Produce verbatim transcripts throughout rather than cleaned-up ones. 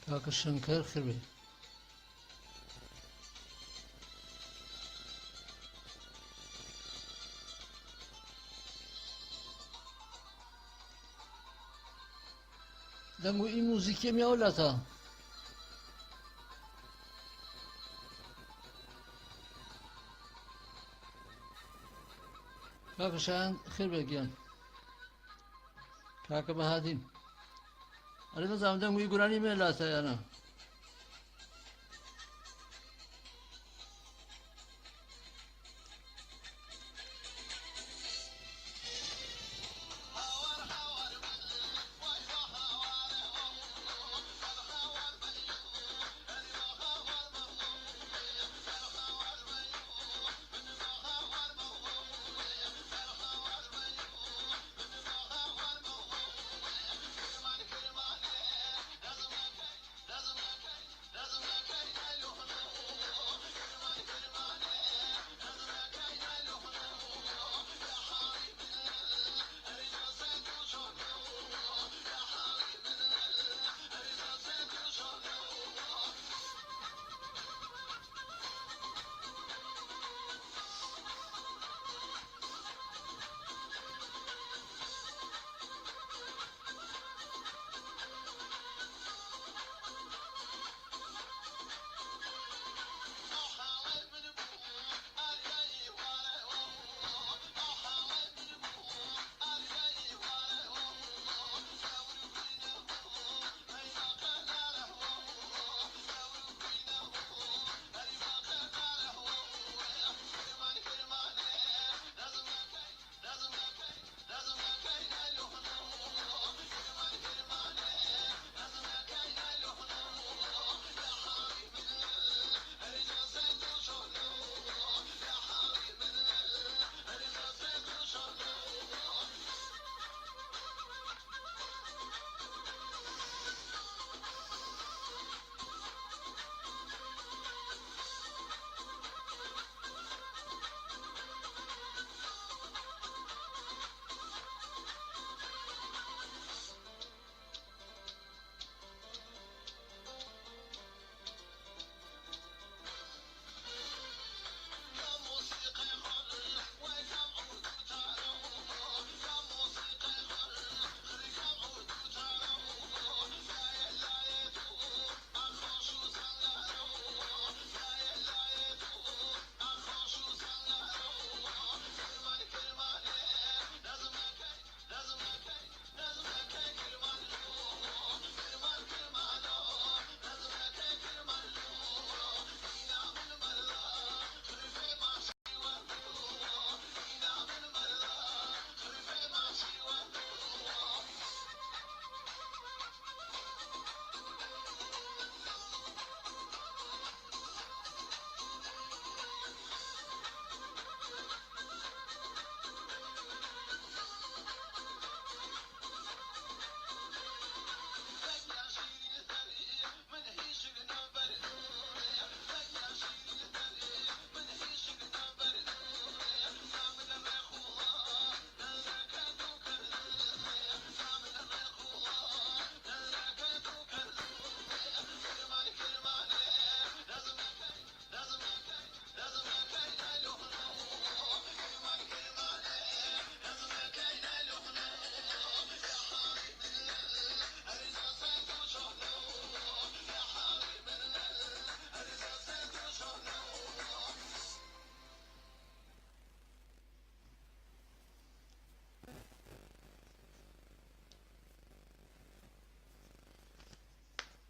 Kaka Shankar Khirbe. Dangu i muziki mi aulata. Kaka Shankar Khirbe again. Kaka Bahadin. Areta zama dangu i gurani me lata yana.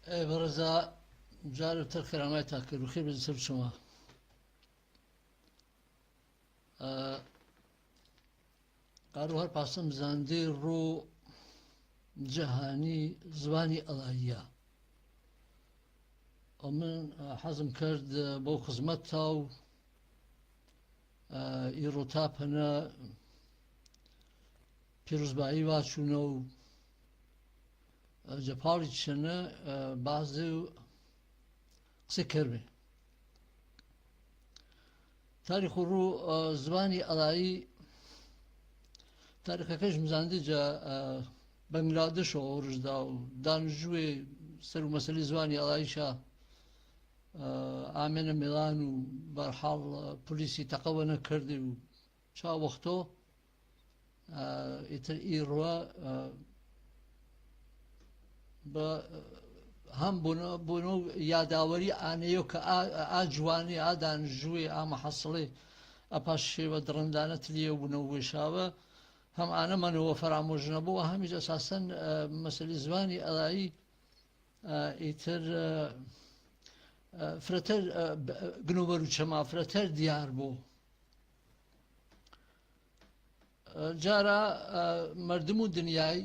ʻĒ, Baraza, jaro tārua kēlā mai tākou, ruhi bezi tārua soma. ʻĒ, ʻaruha pasa mizandirō Jahani Zuwani Alaiya. ʻO min, ʻa, hazm kerd, ʻa, bo khizmat tau, ʻa, i rota pana Piruz Bai wa Chuno, ʻa, Japari chana, ʻa, bazu qse kerbe. Tarikh ʻuru, ʻa, Zuwani Alai, tarikh kakashi mizandi ja, ʻa, Bangladesh ʻo ʻorzda ʻo danjue سەر و مەسەلەی زوانی ئەڵاییشا، ئە، ئامێنە مێڵان و بەرحاڵ، ئە، پولیسی تەقەوە نەکەردێ و چا وەختۆ، ئە، ئیتر ئیڕوە، ئە، بە، هەم بۆنە، بۆنە یاداوەری ئانەیۆ کە ئا، ئا جوانی، ئا دانشجوی، ئا محەسڵی، ئە پاش شێوە دڕندانە تلیە بوونە و وێشاوە، هەم ئانە مەنەوە فەرامۆش نەبوو، هەمیش ئەساسەن، ئە، مەسەلی زوانی ئەڵایی، ئە، ئیتر، ئە، ئە، فرەتەر، ئە، ب-، گنۆبەر و چەما فرەتەر دیار بوو. ئە، جارا، ئە، مەردم و دنیای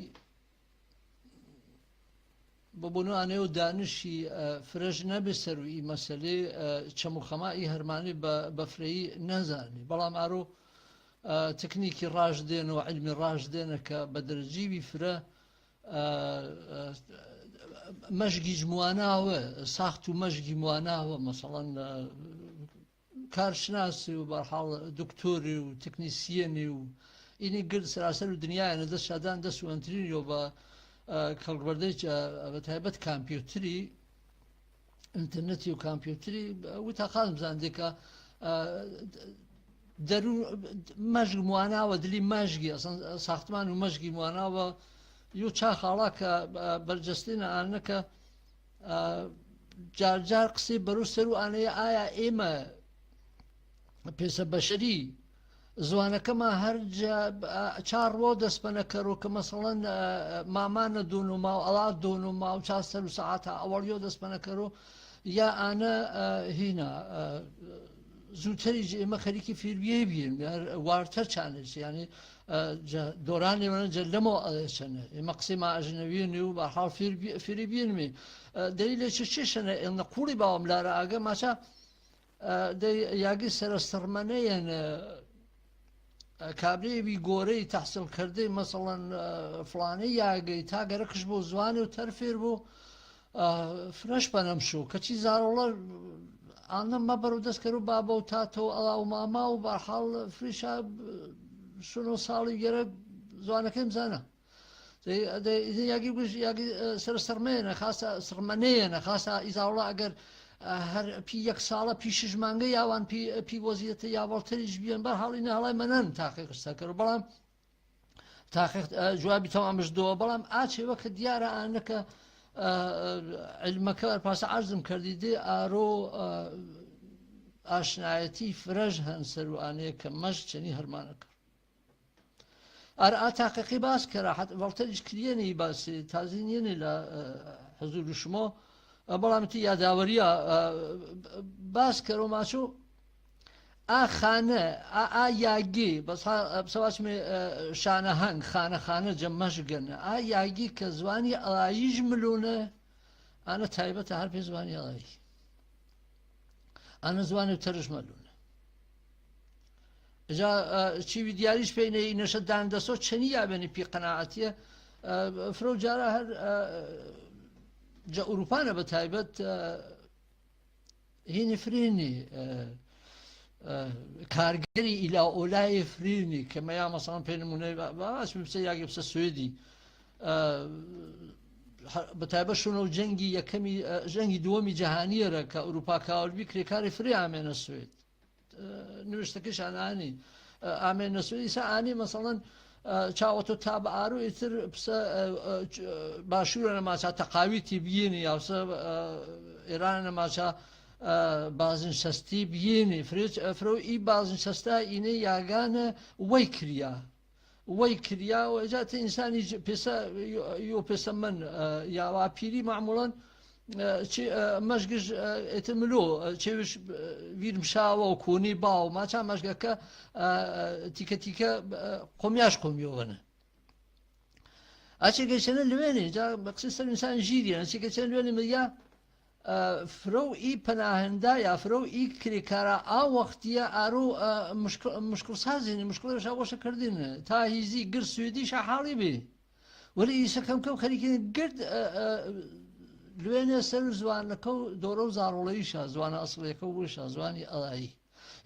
بە بۆنە ئانەیۆ دانشی، ئە، فرەش نەبێ سەر و ئی مەسەلەی، ئە، چەم و خەما ئی هەرمانی بە، بە فرەیی نەزانی. بەڵام ئارۆ، ئە، تەکنیکی ڕاش دێنە و عیلمی ڕاش دێنە کە بە دەرەجەی وی فرە، ئە، ئە، مەشگیج مواناوە، ساخت و مەشگی مواناوە، مەسەڵەن، ئە، کارشناسی و بەرحاڵ دکتۆری و تەکنیسیەنی و ئینی گرد سەراسەر و دنیایانە دەس شادان دەس و ئەنترینیۆ بە، ئە، کەڵکبەردەی، ئە، بە تایبەت کامپیوتری، ئینتەرنەتی و کامپیوتری، ئە، وتا خازم زاندی کە، ئە، دەروون مەشگ مواناوە، دلی مەشگی، ئەسڵەن ساختمان و مەشگی مواناوە، یو چا خاڵا کە، ئە، بەرجەستینە ئانە کە، ئە، جار جار قسەی بەرو سەر و ئانەیە ئایا ئێمە پێسە بەشەری زوانەکەما هەر جا، ئە، چا ڕوە دەسپەنە کەرۆ کە مەسەڵەن، ئە، مامانە دۆنۆما و ئەڵا دۆنۆما و چا سەر و سەعاتە ئەوەڵیۆ دەسپەنە کەرۆ یا ئانە، ئە، هینا، ئە، زووتەری جە ئێمە خەریکی فیربیەی بیەن، یار، وارتەر چانێ، یعنی، ئە، جە دۆرانێ وەنە جە لەمەو ئەڵێ چەنە. ئێمە قسەی ما ئەژنەویەنێ و بە حاڵ فیربی-، فیربیەنمێ. ئە، دەلیلێ چ چێشەنە ئێڵنە قوڵی باوەم لارە ئاگە ماچە، ئە، دەی یاگی سەرە سڕمەنەیەن، ئە، ئە، کابرێ وی گۆرەی تەحسیڵ کردەی، مەسەڵەن، ئە، فڵانەی یاگەی تا گەرەکش بۆ زوانێ و تەرفێر بۆ، ئە، فرەش بەنەم شۆ. کەچی زاڕۆڵە ئانە مەبەر و دەس کەر و بابە و تاتە و ئەڵا و ماما و بەرحاڵ فریشا، ئە، شونۆ ساڵی گەرە زوانەکەیم زانە. دەی، دەی، دەی یاگی گوش، یاگی، ئە، سەرە سڕمەیەنە، خاسە سڕمەنەیەنە، خاسە ئیزاوڵا ئەگەر، ئە، هەر پی یەک ساڵە، پی شش مانگە یاوان پی، پی وەزیەتە یاوەڵتەریش بیەن، بەرحاڵ ئینە هەڵای مەنەن تاقیقش سەر کەرۆ. بەڵام، تاقیق، ئە، جوابی تەمامش دۆوە، بەڵام ئاچێ وەکە دیارە ئانەکە، ئە، ئە، علمەکە پاسە عەرزم کردی دێ ئارۆ، ئە، ئاشنایەتی فرەش هەن سەر و ئانەیە کە مەش چەنی هەرمانەکە. ئەر ئا تاقیقی باس کەرا، حەت ڤەڵتەریش کریەنی باسی، تازین یەنی لە، ئە، حزور شمۆ، ئە، بەڵام تی یاداوەریە، ئە، باس کەرۆ ماچۆ، ئا خانە، ئا، ئا یاگی، بەس ها، ئە، بسە واچمێ، ئە، شانە هەنگ، خانە خانە جە مەشگەنە، ئا یاگی کە زوانی ئەڵاییش ملونە، ئانە تایبەتە هەر پێ زوانی ئەڵایی. ئانە زوانی تەرش مەلونە. جا، ئە، چی وی دیاریش پێینە ئینەشە دان دەسۆ چەنی یابێنی پی قەناعەتیە، ئە، فرەو جارا هەر، ئە، جە ئوروپانە بە تایبەت، ئە، هینی فرینی، ئە، ئە، کارگەری ئیلا ئۆلای فرینی کە مەیا مەسەڵەن پێ نمونەی با، با، باس بسە یاگی بسە سوێدی، ئە، هە-، بە تایبەت شونە و جەنگی یەکەمی، ئە، جەنگی دووەمی جەهانیەرە کە ئوروپا کاولبی کرێکاری فری ئامێنە سوێد. ئە، نوێشتەکەشان ئانی، ئە، ئامێنە سوێد. ئیسا ئانی مەسەڵەن، ئە، چاوەتۆ تا بە ئارو ئیتر پسە، ئە، ئە، چ-، ئە، باشوورە نەماچا تەقاویتی بیینی، یا پسە، ئە، ئێرانە نەماچا، ئە، بازنشەستی بیینی. فرێچ-، ئە، فرەو ئی بازنشەستا ئینەی یاگانە وەی کریا. وەی کریا و ئێجا تە ئینسانی ج-، پێسە، یۆ، یۆ پێسە من، ئە، یا وا پیری معموڵەن، ئە، چی، ئە، مەشگش، ئە، ئێتە ملۆ، ئە، چێوش، ئە، ویرمشاوە و کۆنی باو، ماچا مەشگەکە، ئە، ئە، تیکە تیکە، ئە، قۆمیاش قۆمیۆ وەنە. ئەچێ گەیشتەنە لوێنێ، جا بە قسەی سەر ئینسان ژیریە، ئەچێ گەیشتەنە لوێنێ مەیا، ئە، فرەو ئی پەناهەندا یا فرەو ئی کرێکارا ئا وەختیە ئارو، ئە، مشکڵ، مشکڵ سازینێ، مشکڵ رەشا وەشە کردینێ. تا هیزی گرد سوێدیشا حاڵی بێ. وەلی ئیسە کەم کەم خەریکێ گرد، ئە، ئە، لوێنێ سەر زوانەکە و دۆرە و زاڕۆڵەییشا، زوانە ئەسڵیەکە و وشا، زوانی ئەڵایی.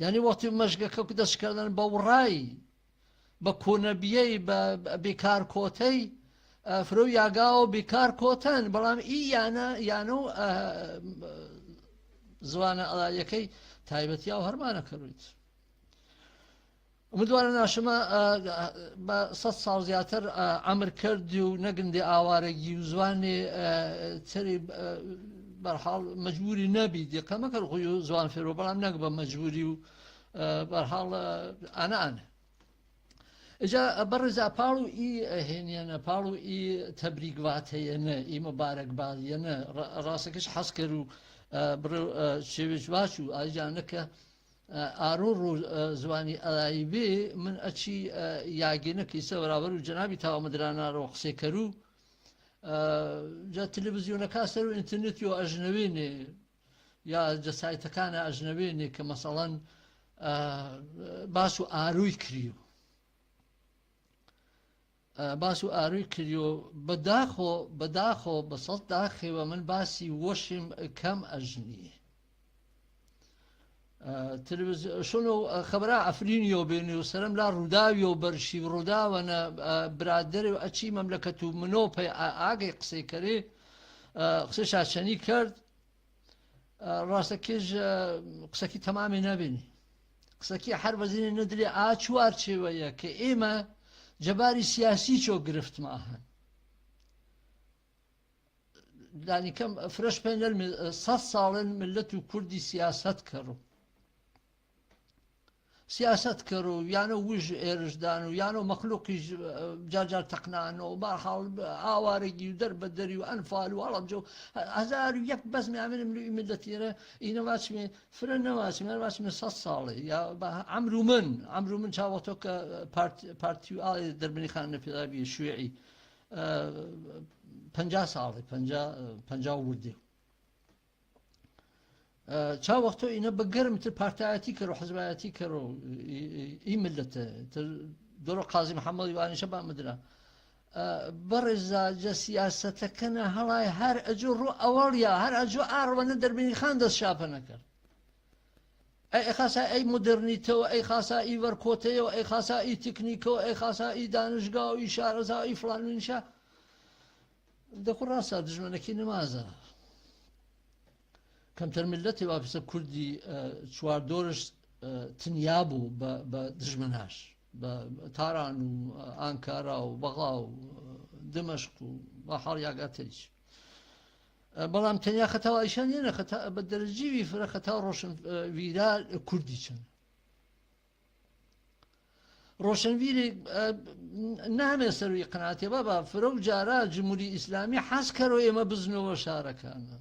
یانی وەختی مەشگەکە دەسکردن بە وڕای، بە کۆنەبیەی، بە، بە بێکارکۆتەی، اه، فرەو یاگاوە بیکار کۆتەن، بەڵام ئی یانە، یانە و، اه، زوانە ئەڵاییەکەی تایبەتیاو هەر مانە کەرویت. ئومدوارە ناشمە، اه، بە سەد ساڵ زیاتر، اه، عەمر کەردی و نەگندێ ئاوارەگی و زوانێ، اه، تەری، اه، بەرحاڵ مەجبوری نەبی، دقە مەکەر خوی و زوان فێرو، بەڵام نەک بە مەجبوری و، اه، بەرحاڵ، اه، ئانە ئانە. ئیجا بەڕێزا پاڵ و ئی هێنیەنە، پاڵ و ئی تەبریک واتەیەنە، ئی مبارەک بادیەنە، ڕا-، ڕاسەکیش حەز کەر و، ئە، بڕێ، ئە، چێوێ جواچ و ئایجا نەکە، ئە، ئارۆ ڕۆ، ئە، زوانی ئەلایی بێ، من ئەچی، ئە، یاگێنە کەیسە بەرابەر و جەنابی تاوە مدرانە ڕۆ قسەی کەر و، ئە، جا تەلەڤیزیۆنەکا سەر و ئینتەرنێتی و ئەژنەوێنێ، یا جە سایتەکانە ئەژنەوێنێ کە مەسەڵەن، ئە، باس و ئاروی کریو. ئە، باس و ئاروی کریو. بەداخۆ، بەداخۆ، بە سەد داخێوە من باسی وەشم کەم ئەژنی. ئە، تەلەڤیزیۆن و، ئە، خەبەرا ئەفرینیۆ بێنێ و سەرەم لا ڕووداویۆ بەرشی و ڕووداوەنە، ئە، برادەرێ و ئەچی مەملەکەت و منۆ پەی ئا-، ئاگەی قسەی کەرێ، ئە، قسەی شاچەنی کەرد. ئە، ڕاستەکیش، ئە، قسەکی تەمامێ نەبێنی. قسەکی هەر وەزینێ نەدرێ ئا چوارچێوەیە کە ئێمە جەباری سیاسی چۆ گرفتمە ئەهەن. لانیکەم فرەش پێ نەلمێ، ئە، سەد ساڵن ملەت و کوردی سیاسەت کەڕو. سیاسەت کەر و یانە وژ ئێرشدان و یانە مەخلوقیش، ئە، جار جار تەقنانە و بەرحاڵ ئاوارەگی و دەربەدەری و ئەنفال و هەڵەبجە و هە-، هەزار و یەک بەس میامێنە ملوی ملەت ئێرە، ئینە واچمێ، فرە نەواچمێ، واچمێ سەد ساڵێ، یا بە عەمرو من، عەمرو من چاوەتۆ کە پارت-، پارتی و ئاڵێ دەربنی خان نەفیدا بی شوێعی، ئە، پەنجا ساڵێ، پەنجا، پەنجا وردێ. ئە، چا وەختۆ ئینە بە گەرمتر پارتایەتی کەر و حزبایەتی کەر و ئی، ئی، ئی ملەتە. تر دۆرە قازی محەمەد وانیشە با مدرا. ئە، بەڕێزا جە سیاسەتەکەنە هەڵای هەر ئەجۆ ڕۆ ئەوەڵیا، هەر ئەجۆ ئاڕوەنە دەربینی خان دەست شاپە نەکەر. ئەی، ئەی خاسا ئەی مودرنیتەوە، ئەی خاسا ئی وەرکۆتەیەوە، ئەی خاسا ئی تکنیکەوە، ئەی خاسا ئی دانشگاو، ئی شارەزا، ئی فڵان و ئینشا. دەخۆ ڕاستە، دژمنەکی نمازە. کەمتەر ملەتێ وا پیسە کوردی، ئە، چواردۆرش، ئە، تنیا بوو بە، بە دژمناش، بە تاران و، ئە، ئانکارا و بەغا و، ئە، دمەشق و بە حاڵ یاگاتەریش. ئە، بەڵام تەنیا خەتاو ئایشان نیەنە، خەتا بە دەرەجیوی فرە خەتاو ڕۆشن، ئە، ویرا کوردی چەن. ڕۆشنڤیرێ، ئە، نامێ سەروی قناتێ، بابا، فرەو جارا جمهوری ئیسلامی حەز کەرەوە ئێمە بزنەوە شارەکانە.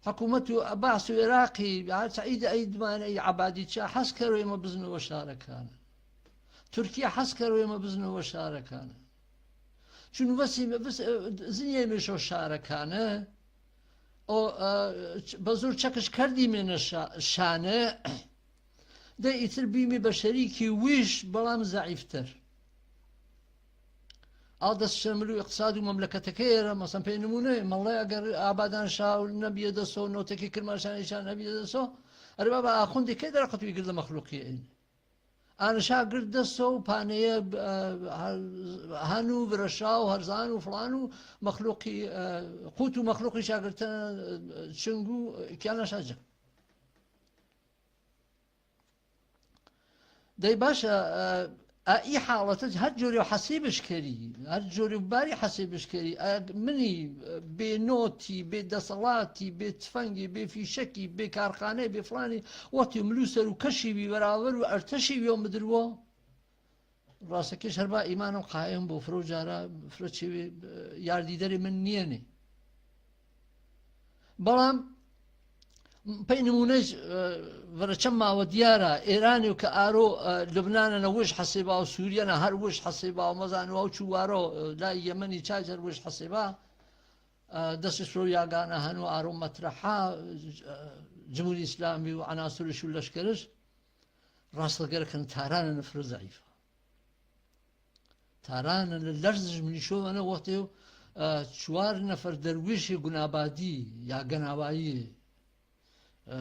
حکومەت و بەعس و عێراقی، هەر سەعید ئەیدمان، ئەی عەبادی چا حەز کەرەوە ئێمە بزنەوە شارەکانە. تورکیا حەز کەرەوە ئێمە بزنەوە شارەکانە. چون وەسی، وەس-، زنیێ مێشۆ شارەکانە، ئۆ، ئە، چ-، بە زۆر چەکش کەردیمێنە شا-، شانە، دە ئیتر بیمی بە شەریکی ویش، بەڵام زەعیفتر. ئاڵ دەس شەمل و ئیقتساد و مەملەکەتەکەی ئێرە، مەسەن پێ نمونەیە، مەڵڵەی ئەگەر ئابادان شا و نەبیە دەسۆ، نۆتەکی کرماشان ئیشا نەبیە دەسۆ، ئەرێ بابا ئاخوندی کەی دەرەقەت وی گردە مەخلوقی ئەین. ئانە شاگرد دەسۆ و پانەیە، ئە، هە-، هەن و ڤرەشا و هەرزان و فڵان و مەخلوقی، ئە، قوت و مەخلوقی شاگرتە، ئە، چنگ و کیانا شاجە. دەی باشە، ئە، ئە، ئی حاڵەتە هەر جۆرێ و حەسیبش کەری، هەر جۆرێ و باری حەسیبش کەری. ئە، منی، ئە، بێ نۆتی، بێ دەسەڵاتی، بێ تفەنگی، بێ فیشەکی، بێ کارخانەی، بێ فڵانی، وەختی ملوو سەر و کەشی بی بەراوەر و ئەرتەشی بی و مدروە. ڕاستەکیش هەر با ئیمانم قایم بۆ فرە و جارا فرە چێوێ، ئە، یاردیدەری من نیەنێ. بەڵام پەی نمونەیش، ئە، ڤەرە چەم ماوە دیارە، ئێرانێ و کە ئارۆ، ئە، لوبنانەنە وش حەسێبا و سووریەنە هەر وش حەسێبا و مەزانوا و چووارۆ، ئە، لای یەمەنی چای هەر وش حەسێبا، ئە، دەسش فرە و یاگانە هەن و ئارۆ مەترەحا، ئە، جمهوری ئیسلامی و عەناسرش و لەشکەرش، ڕاستە گەرەکەن تارانەنە فرە زەعیفە. تارانەنە لەرزش منیشۆنە وەختێ و، ئە، چوار نەفەر دەرویشێ گونابادی یا گەناوایی، ئە،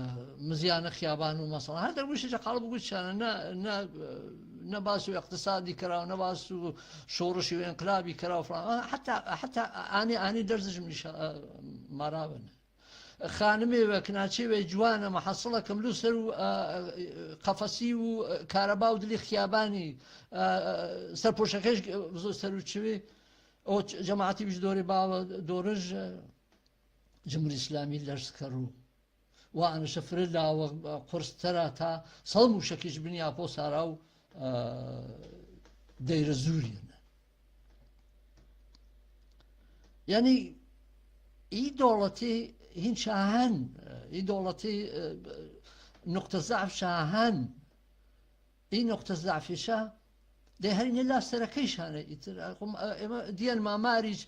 مزیانە خیابان و مەسەڵەن. هەر دەرویشێ جە قاڵب گوچانە، نە، نە، ئە، نە باس و ئقتسادی کەراو، نە باس و شۆڕشی و ئنقلابی کەراو فڵان. ئە، حەتا، حەتا ئانی، ئانی دەرزش منیش، ئە، ماراوە نە. خانمێ وە، کناچێ وە جوانە، محەسڵە کەملو سەر و، ئە، قەفەسی و کارەبا و دلی خیابانی، ئە، سەرپۆشەکەش زۆ سەر و چوێ، ئەو جەماعەتی بش دۆرێ باوە دۆرژ، جمهوری ئیسلامی لەرز کەڕوو. و ئانەشە فرە لاوە قورستەرە تا سەد موشەکیش بنیا پۆ سارا و، ئە، دەیرە زوریەنە. یعنی، ئی دەوڵەتی هین چاهەن، ئی دەوڵەتی، ئە، نقطە زەعف چاهەن، ئی نقطە زەعفیشە، دەی هەرینە لا سەرەکەیشانە ئیتر. ئە، خۆم، ئە، ئێمە دیەن ماماریچ،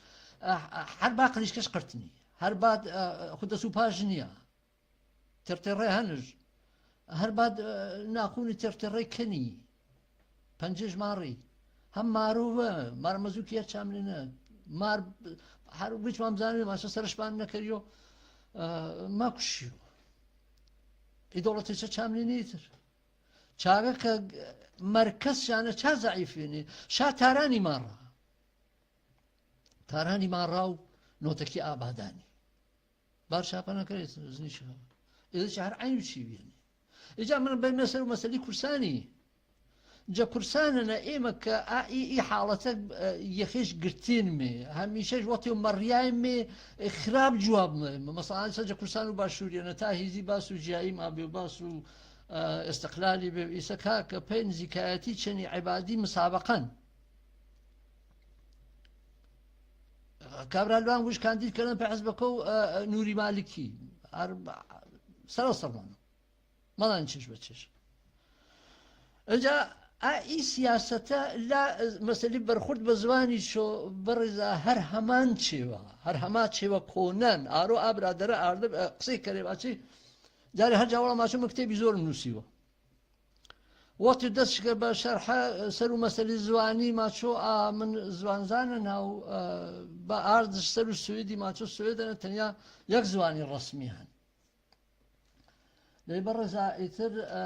ئە، ئە، هەر با قلیشکەش قرتنی. هەر با، ئە، خو دەس و پاش نیە. تێڕتێڕێ هەنش. هەر با، ئە، ناخونی تێڕتێڕێ کەنی. پەنجەش ماڕی. هەم مارۆ وە، مار مەزووکی هەر چاملێنە. مار، هەر ویچ مام زانێ، ماشە سەرش بان نەکەریۆ، ئە، ماکوشیۆ. ئی دەوڵەتەیشە چاملێنێ ئیتر. چاگە کە مەرکەز شانە چا زەعیفێنێ، شا تارانی ماڕا. تارانی ماڕا و نۆتەکی ئابادانی. بار شاپەنەکەی زنیشە. ئێدە چ هەر عەین چی وێنێ. ئیجا من بەیمە سەر و مەسەلی کورسانی. جە کورسانەنە ئێمە کە ئا ئی، ئی حاڵەتە، ئە، یەخێش گرتێنمێ. هەمیشەش وەختێ و مەڕیایمێ، ئە، خراپ جواب مێ. مەسەڵەن، سە جە کورسان و باشووریەنە تا هیزی باس و جیایی ما بێ و باس و، ئە، ئێستقلالی بێ و ئیسە کا کە پەی نزیکایەتی چەنی عەبادی مسابقەن. کابرا لوان وش کاندید کردن پە حزبەکە و، ئە، ئە، نوری مالکی. هەر سەرە سەرمانە. مەڵان چش بە چش. ئەجا ئا ئی سیاسەتە لا مەسەلی بەرخورد بە زوانی چۆ بەڕێزا هەر هەمان چێوە، هەر هەما چێوە کۆنەن. ئارۆ ئا برادەرە ئاردە، ئە، قسەی کەرێ باچی. جارێ هەر جا وەڵا ماچۆ من کتێبی زۆرم نووسیوە. وەختی دەست کرد بە شەرحە سەر و مەسەلی زوانی ماچۆ، ئا، من زوانزانە ناو، ئە، بە ئاردش سەر و سوێدی ماچۆ سوێدەنە تەنیا یەک زوانی ڕەسمی هەن. دەی بەڕێزا ئیتر، ئە،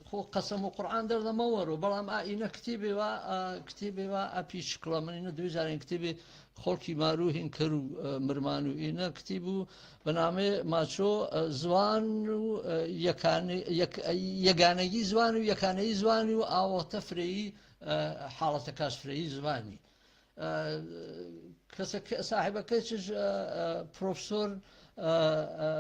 خۆ قەسەم و قورئان دەردە مەوەرۆ، بەڵام ئا ئینە کتێبێ وا، ئە، کتێبێ وا ئە پیچ کڵە من ئینە دوێ جارێن کتێبێ خۆڵکی ماروو هین کەر و، ئە، مرمان و ئینە کتیب و بە نامەی ماچۆ، ئە، زوان و، ئە، یەکانە-، یەک-، ئە، یەگانەیی زوان و یەکانەیی زوانی و ئاوەتە فرەیی، ئە، حاڵەتەکاش فرەیی زوانی. ئە، کەسەک-، ساحیبەکەیچش، ئە، ئە، پرۆفسۆر، ئە، ئە،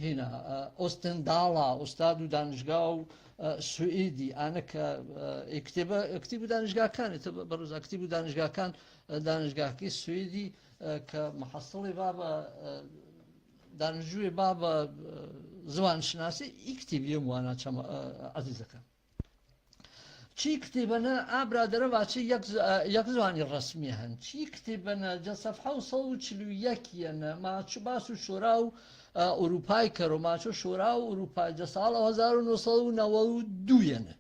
هینا، ئە، ئۆستنداڵا، ئوستاد و دانشگا و، ئە، سوئیدی، ئانە کە، ئە، ئێ کتێبە، کتیب و دانشگاکان، ئێتە بە-، بەڕێزا کتیب و دانشگاکان، دانشگاهەکەی سویدی، ئە، کە محەسڵی بابە، ئە، دانشجوی بابە، ئە، زوانشناسی، ئی کتیبیە موانا چەمە، ئە، عەزیزەکە. چی کتیبەنە، ئا برادەرە واچی یەک ز-، ئە، یەک زوانی ڕەسمی هەن. چی کتیبەنە، جە سەفحە و سەد و چل و یەک یەنە، ماچو باس و شۆرا و، ئە، ئوروپای کەرۆ، ماچۆ شۆرا و ئوروپای جە ساڵە هەزار و نۆ سەد و نەوەد و دوو یەنە.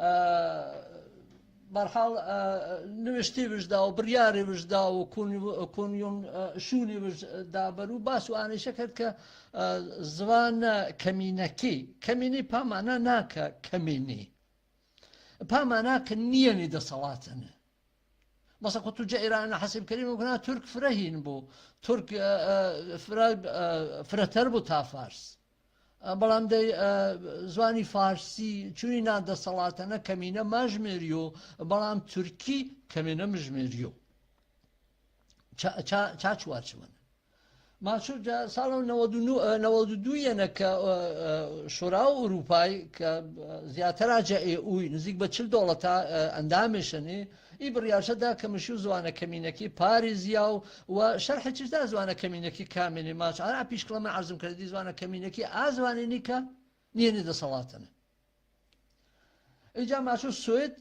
ئە، بەرحاڵ، ئە، نوێشتێ وش دا و بڕیارێ وش دا و کون-، کونیون، ئە، شوونێ وش دا بەر و باس و ئانەیشە کەرد کە، ئە، زوانە کەمینەکی، کەمینەی پا مانا نا کە کەمینی. پا مانا کە نیەنی دەسەڵاتەنە. مەسەڵەن، خۆ تو جە ئیرانە حەسیب کەریم وەکونا تورک فرە هین بوو. تورک، ئە، ئە، فرە، ئە، فرەتەر بوو تا فارس. ئە، بەڵام دەی، ئە، زوانی فارسی چووی نا دەسەڵاتەنە کەمینە ماژمێریۆ، بەڵام تورکی کەمینە مژمێریۆ. چا-، چا-، چاچووا چووەنە. ماچوو جا ساڵە نەوەد و نۆ، ئە، نەوەد و دوو یەنە کە، ئە، ئە، شۆراو ئوروپای کە، ئە، زیاتەرا جە ئێ ئوی، نزیک بە چل دەوڵەتا، ئە، ئەندامێشەنێ، ئی بڕیارشە دا کە مشوو زوانە کەمینەکی پاریزیا و، و شەرحێ چیش دا زوانە کەمینەکی کامێنێ ماچ. ئەرا پیشکڵە من عەرزم کەردی زوانە کەمینەکی ئا زوانێنی کە نیەنێ دەسەڵاتەنە. ئیجا ماچۆ سوید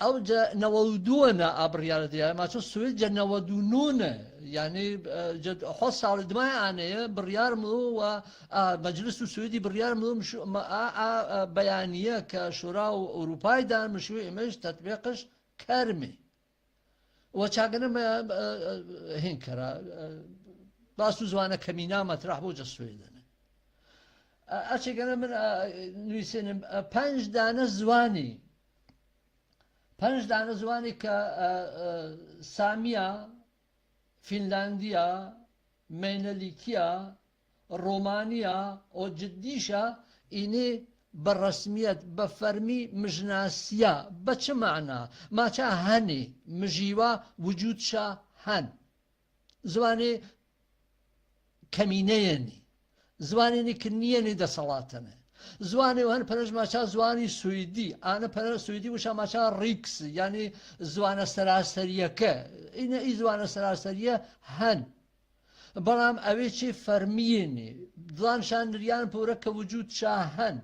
ئەو جە نەوەد و دووەنە ئا بڕیارە دیا. ماچۆ سوید جە نەوەد و نۆنە. یعنی، ئە، جە حەوت ساڵ دمای ئانەیە بڕیار ملۆ و، ئە، مەجلس و سویدی بڕیار ملۆ مشو-، مە-، ئا، ئا، ئە، بەیانیە کە شۆرا و ئوروپای دان مشوی ئمەش تەتبیقش کەرمێ. و چاگەنە مە-، ئە، ئە، هین کەرا، ئە، باس و زوانە کەمینا مەترەح بۆ جە سوێدەنە. اه، اه، چی گەنە من، اه، نویسێنم، اه، پەنج دانە زوانی. پەنج دانە زوانی کە، اه، اه، سامیە، فینلاندیە، مەینەلیکیە، ڕۆمانیە، ئۆ جدیشە، ئینێ بە ڕەسمیەت، بە فەرمی مژناسیە. بە چ مەعنا؟ ماچە هەنێ، مژیوە، وجودشە هەن. زوانێ کەمینەیەنی. زوانێنی ک نیەنی دەسەڵاتەنە. زوانێ وە هەن پەنەش ماچە زوانی سویدی. ئانە پەنە سویدی وشە ماچە ڕیکس، یعنی زوانە سەراسەریەکە. ئینە ئی زوانە سەراسەریە هەن. بەڵام ئەوێ چێ فەرمیەنێ. دڵانشان نریان پورە کە وجودشا هەن.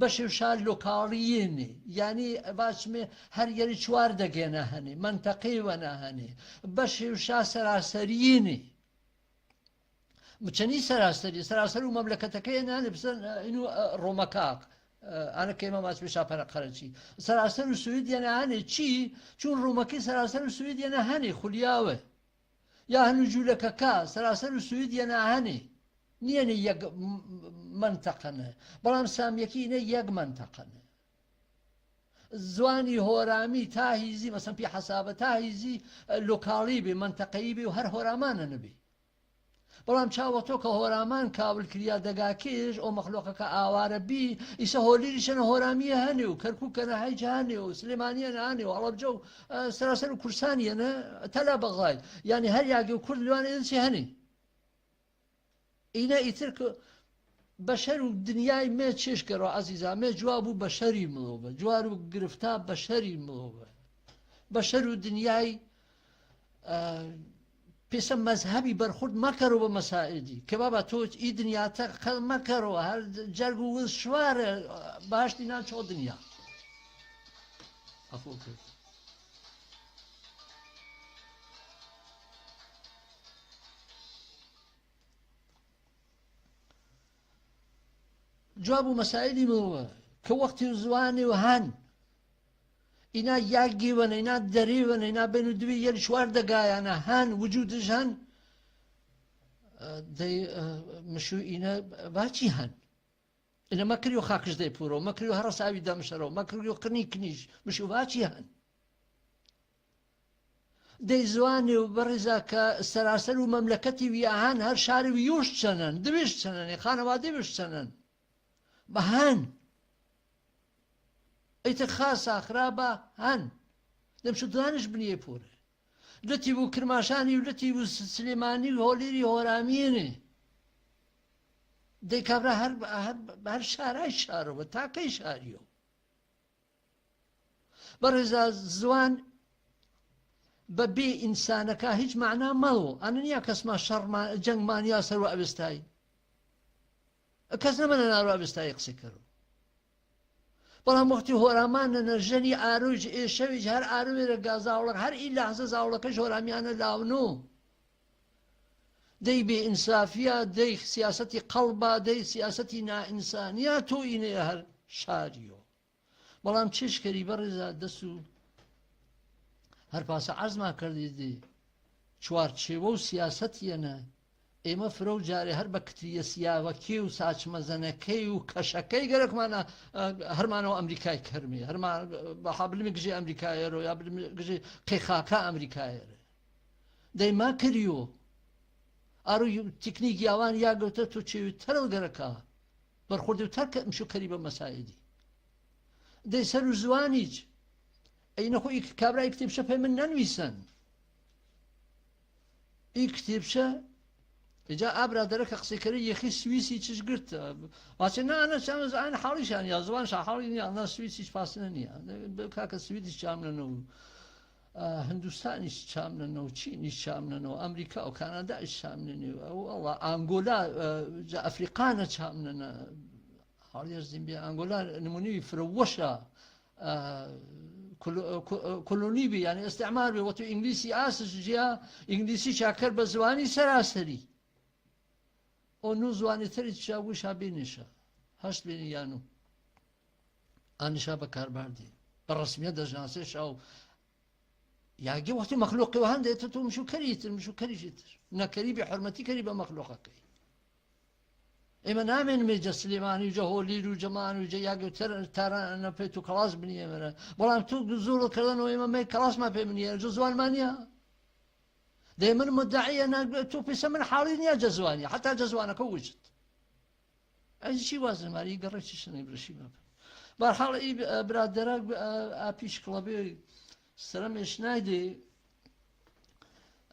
بەشێوشا لۆکاڵیەنێ. یعنی باچمێ هەر یەری چوار دەگەێنە هەنێ. مەنتەقەی وەنە هەنێ. بەشێوشا سەراسەریەنێ. چەنی سەراسەری، سەراسەر و مەملەکەتەکەی نانێ بزن، ئینو، ئە، ڕۆمەکاک، ئە، ئانە کەیمە ماچ بێ شاپەرە قەرەچی. سەراسەر و سوید یەنە هەنێ چی؟ چون ڕۆمەکی سەراسەر و سوید یەنە هەنێ خولیاوە. یا هەنو جولەکەکە، سەراسەر و سوید یەنە هەنێ. نیەنێ یەک م-، م-، مەنتەقەنە. بەڵام سامیەکی ئینە یەک مەنتەقەنە. زوانی هۆرامی تا هیزی، مەسەن، پی حەسابە تا هیزی، ئە، لۆکاڵی بێ، مەنتەقەیی بێ و هەر هۆرامانە نەبێ. بەڵام چاوە تۆ کە هۆرامان کاول کریا دەگاکێش، ئەو مەخلۆقەکە ئاوارە بی، ئیسە هۆلیریشەنە هۆرامیە هەنێ و کەرکووکەنە هەیج هەنێ و سلێمانیەنە هەنێ و هەڵەبجە و، ئە، سەراسەر و کورسانیەنە تەلا بەغای. یعنی هەر یاگێ و کورد لوانێ دەچێ هەنێ. ئینە ئیتر ک-، بەشەر و دنیای مێ چێشکەرەوە عەزیزا، مێ جواب و بەشەری مڵۆڤە، جوار و گرفتا بەشەری مڵۆڤە. بەشەر و دنیای، ئە، پێسە مەزهەبی بەرخورد مەکەرەوە بە مەسائیدی. کە بابا تۆ ئی دنیاتە قەل مەکەرەوە، هەر جەرگ و وز شوارە، باشتی نان چۆ دنیا. عەفو بکەن. جواب و مەسائیلی مروە کە وەختی و زوانی و هەن. ئینا یاگی وەنە، ئینا دەری وەنە، ئینا بین و دوی یەل شوار دەگایانە هەن، وجودش هەن. ئە، دەی، ئە، مشو ئینە باچی هەن. ئینە مەکریۆ خاکش دەی پورۆ، مەکریۆ هەڕەساوی دەمشەرۆ، مەکریۆ قنی کنیش، مشو باچی هەن. دەی زوانێ و بەڕێزا کە سەراسەر و مەملەکەتی ویە هەن، هەر شاری ویوش چەنەن، دویش چەنەنێ، خانەوادەی وش چەنەن. بە هەن. ئیتر خاسا خرابا هەن. دەمشو دڵانش بنیە پورە. لەتی بوو کرماشانی و لەتی بوو س-، سلێمانی و هۆلیری هۆرامیەنێ. دەی کابرا هەر، هەر، هەر شارای شارەوە، تاکەی شاریۆ. بەڕێزا زوان بە بێ ئینسانەکە هیچ مەعنا مەڵۆ. ئەنە نیا کەسما شەڕما-، جەنگمان یا سەرو ئەوستای. کەس نەمەنە نارو ئەوستای قسەی کەرو. بەڵام وەختی هۆرامانەنە ژەنی ئارویج ئێشەویج هەر ئاروێرە گا زاوڵەک، هەر ئی لەحزە زاوڵەکەش هۆرامیانە لاونۆ. دەی بێ ئینسافیە، دەی سیاسەتی قەڵبە، دەی سیاسەتی نائینسانیە، تۆ ئینێ هەر شاریۆ. بەڵام چێشکەری بەڕێزا دەس و هەر پاسە عەرزما کردی دێ چوارچێوە و سیاسەتیەنە ئێمە فرە و جارێ هەر بە کتریە سیاوەکێ و ساچمە زەنەکەی و کەشەکەی گەرەکمانە، ئە، هەرمانەوە ئەمریکای کەرمێ، هەرما-، بە حابلمی گژێ ئەمریکایەرۆ یا بلمی گژێ قێخاکا ئەمریکایەرێ. دەی ماکریۆ. ئارو تکنیک یاوان یا گەوتە تو چێوی تەرڵ گەرەکا. بەرخوردی و تەرکە مشو کەری بە مەسائیدی. دەی سەر و زوانیج. ئەی نەخۆ ئی کابرا ئی کتێبشە پێ من نەنویسن. ئی کتێبشە ئیجا ئا برادەرە کە قسەی کەرێ یەخی سویسی چش گرتە. واچێ نا، ئەنە چەند ئەنە حاڵیشان یا زوانشا حاڵی نیە، ئەنە سویسیش پاسنە نیە. کاکە سویدیش چامنەنەو. ئە، هندوستانیش چامنەنەو، چینیش چامنەنەو، ئەمریکا و کانادایش چامنەنەو. ئەو، وەڵا، ئانگۆلا، ئە، جا ئەفریقانە چامنەنە. حاڵی ئەرزیم بێ، ئانگۆلا نمونەی فرەوەشە، ئە، کولۆ-، ئە، کو-، ئە، کولۆنی بێ، یعنی ئیستیعمار بێ، وەتو ئینگلیسی ئاسش جیا، ئینگلیسی چاکەر بە زوانی سەراسەری. ئۆ نوو زوانی تەری چیا وشا بینیشە. هەشت بینی یا نوو. ئانیشا بەکارباردی. بە ڕەسمیەت دەشناسێشا و یاگی وەختی مەخلوقی وە هەندێ تە تو مشو کەری تر، مشو کەریشی تر. نەکەری بێ حورمەتی کەری بە مەخلوقەکەی. ئێمە نامێنمێ جە سلێمانی و جە هۆلیر و جە مانوی و جە یاگی و تەر-، تاران ئەنە پێ تو کەڵاس بنیەمەرە. بەڵام تو زوڵ کەڵەنەوە ئێمە مەی کەڵاسما پێ بنیەرە، جە زوانما نیە. دەی من مودەعیە نە، تو پیسە من حاڵی نیە جە زوانی، حەتا جە زوانەکە وجد. ئەی چی وازن ماری گەڕێ چی شنەی برشی مەبە. بەرحاڵ ئی ب-، برادەرە گ-، ئە، ئا پیش کڵەبێ سەرە مێشنای دێ،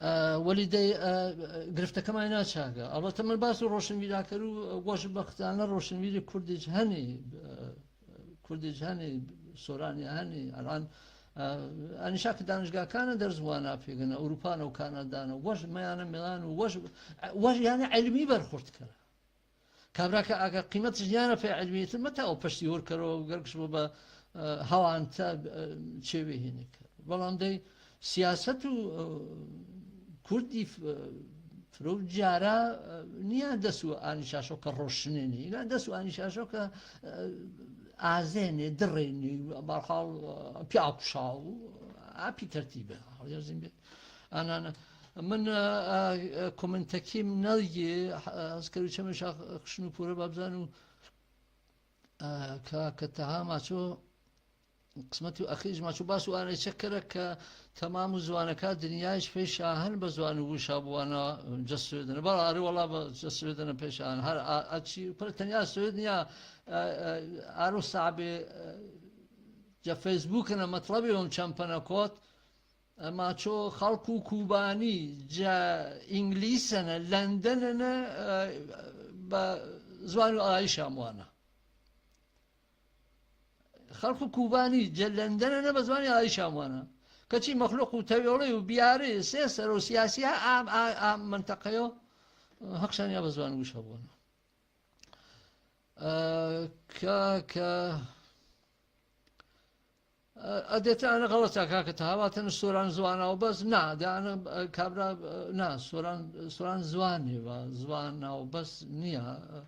ئە، وەلی دەی، ئە، گرفتەکەمای ناچاگە. ئەڵبەتە من باس و ڕۆشنبیراکەر و وەش بەختانە ڕۆشنبیری کوردیج هەنێ، ئە، کوردیج هەنێ، سۆرانی هەنێ، ئەلان، ئە، ئەنیشا کە دانشگاکانە دەرس وانا پێگەنە، ئوروپانە و کانادانە، وەش مەیانە مێڵان و وەش، وەش یانە عیلمی بەرخورد کەرە. کابرا کە ئاگا قیمەتش نیانە پێ عیلمیتن، مەتە ئەو پەشتی هۆر کەرەوە، گەرکش بۆ بە، ئە، هەوانتە، ئە، چێوێ هێنێ کەر. بەڵام دەی سیاسەت و، ئە، کوردی ف-، ئە، فرەو جارا، ئە، نیە دەس و ئانی شاشۆ کە ڕۆشنێنێ، ئینا دەس و ئانی شاشۆ کە، ئە، ئازێنێ، دڕێنێ، بەرحاڵ، ئە، پیاکوشاو، ئاپی تەرتیبە، هەڵیازین بێ. ئانانە. من، ئە، ئە، ئە، کۆمنتەکیم نەڵگێ، ئە، ئەز کەروچەمێ شاخ خشن و پورە بابزان و، ئە، کە، کە تەها ماچۆ قسمەت و ئەخیرج ماچۆ باس و ئانەی چەک کەرە کە تەمام و زوانەکا دنیایش پێی شاهن بە زوان و وشا بوانە جە سوێدنە. بەڵا ئەرێ وەڵا بە جە سوێدنە پێی شاهن. هەر ئا-، ئەچی پرە تەنیا سوێدنیا، ئە، ئە، ئارۆ سابێ، ئە، جە فەیسبووکنە مەتڵەبی وەم چەمپەنە کۆت، ئە، ماچۆ خەڵک و کوبانی جە ئینگلیسەنە، لەندەنەنە، ئە، بە زوان و ئایشا موانە. خەڵک و کوبانی جە لەندەنەنە بە زوانی ئایشا موانە. کەچی مەخلوق و تەوێڵەی و بیارەی سێ سەرۆ سیاسی ئا، ئا، ئا مەنتەقەیۆ هەقشانیا بە زوان وشا بوانە. ئە، کە، کە، ئە، ئە، دێتە ئەنە غەڵەتە کاکە تەها، واتەنە سۆران زوانا و بەس. نا، دە ئەنە، ئە، کابرا، ئە، نا، سۆران، سۆران زوانێ و زوانا و بەس نیە. ئە،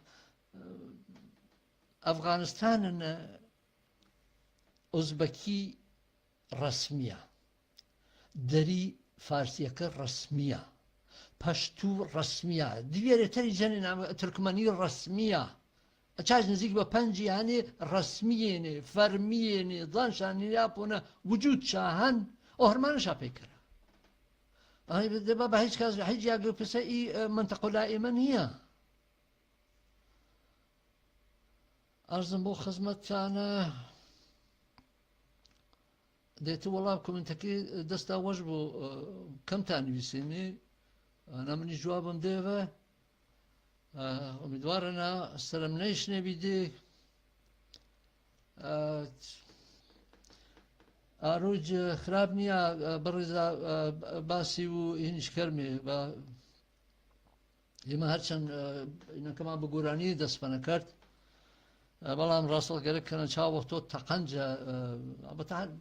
ئەفغانستانەنە ئۆزبەکی ڕەسمیە. دەری فارسیەکە ڕەسمیە. پەشتوو ڕەسمیە. دویێرێ تەری جەنێ نامە تورکمەنی ڕەسمیە. چاچ نزیک بە پەنجی هەنێ ڕەسمیێنێ، فەرمیێنێ، دڵانشان نیاپۆنە وجود شاهەن، ئەو هەرمانەشا پێکەرە. ئای، دە بابا، هیچ کەس، هیچ یاگە پسە ئی، ئە، منتەقە لای ئێمە نیە. عەرزم بۆ خزمەتتانە. دێتە وەڵام کۆمێنتەکەی دەستا وەش بوو، ئە، کەمتا نویسێنێ. ئەنا منی جوابم دێوە. ئە، ئومیدوارەنا سەرم نەیشنێ بیدێ. ئە، ئاروج خراپ نیە، ئە، بەڕێزا، ئە، باسی و هینیش کەرمێ، بە، ئێمە هەرچەند، ئە، ئینەکەمان بە گۆرانی دەسپەنە کەرد، ئە، بەڵام ڕاستەڵ گەرەک کەنە چاوەختۆ تەقەنجە، ئە، ئەڵبەتە هەر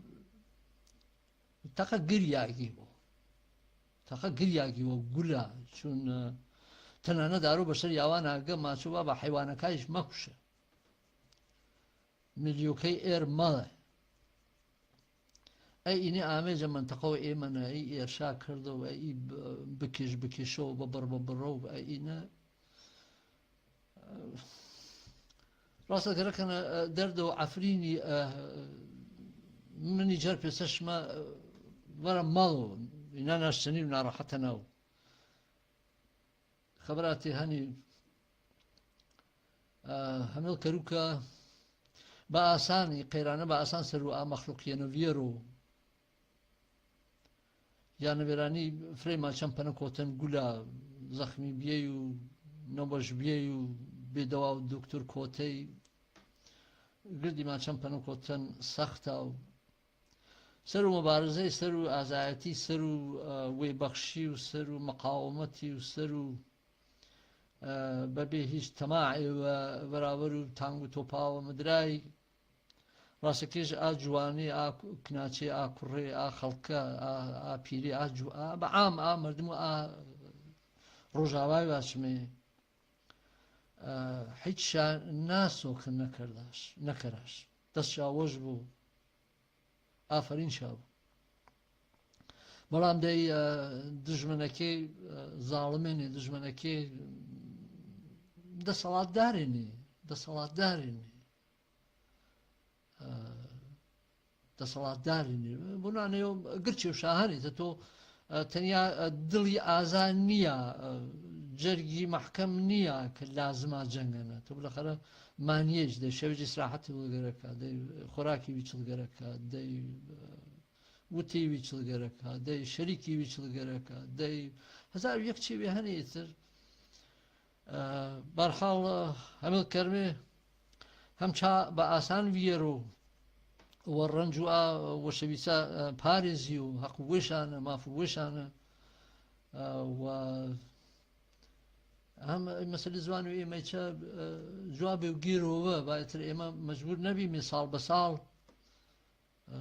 تەقە گریاگی بۆ. تەقە گریاگی بۆ گولا، چون، ئە، تەنانەت ئارو بەشەر یاوان ئاگە ماچۆ بابا حەیوانەکایش مەکوشە. ملیۆکەی ئێر مەڵێ. ئەی ئینێ ئامێجە مەنتەقەو ئێمەنە، ئەی ئێرشا کردەو، ئەی ب-، بکش بکشەو، ببڕ ببڕەو، ئەی ئینە. ڕاستە گەرەکەنە، ئە، دەردەو عەفرینی، ئە، منی جەر پێسەشمە، ئە، وەرە مەڵۆ، ئینا ناشتەنی و ناڕەحەتە ناو. خەبەراتی هەنی، ئە، هەمێڵ کەروکە بە ئاسانی، قەیرانە بە ئاسان سەر و ئا مەخلوقیەنە ویەرۆ. یانە وێرانی فرەی ماچەم پەنە کۆتەن گولا زەخمی بیەی و نەوەش بیەی و بێدەوا و دوکتور کۆتەی گردی ماچەم پەنە کۆتەن سەختە و سەر و مەبارزەی سەر و ئازایەتی سەر و، ئە، وێبەخشی و سەر و مەقاومەتی و سەر و، ئە، بەبێ هیچ تەماعێ و بەراوەر و تانگ و تۆپاوە مدرای ڕاستەکیش ئا جوانی، ئا کو-، کناچێ، ئا کوڕێ، ئا خەڵکە، ئا، ئا پیرێ، ئا جو-، ئا بە عام، ئا مەردم و ئا ڕۆژاوای واچمێ، ئە، هیچ شا ناسۆکە نەکەرداش، نەکەراش. دەست شا وەش بوو. ئافەرین شاو. بەڵام دەی، ئە، دژمنەکەی، ئە، زاڵمێنێ، دژمنەکەی دەسەڵاتدارێنێ، دەسەڵاتدارێنێ. ئە، دەسەڵاتدارێنێ. بناء ەو گرچێ و شاهەنێ تە تۆ، ئە، تەنیا، ئە، دڵی ئازا نییە، ئە، جەرگی مەحکەم نییە کە لازمە جەنگەنە. تۆ بالاخەرە مانیەیش دەی شەوێ ئیسراحەتی وەگەرەکە، دەی خۆراکی ویچڵگەرەکە، دەی، ئە، وتەی ویچڵگەرەکە، دەی شەریکی ویچڵگەرەکە، دەی هەزار و یەک چێوێ هەنێ ئیتر. ئە، بەرحاڵ، ئە، هەمێ کەرمێ هەم چا بە ئاسان ویەرۆ وە ڕەنج و ئا-، وە شەویسا، ئە، پارێزی و هەق وێشانە، ماف وێشانە، ئە، و هەم مەسەلەی زوان و ئێمەی چە، ئە، جوابێ و گێرۆوە، با ئیتر ئێمە مەجبوور نەبیمێ ساڵ بە ساڵ ئە،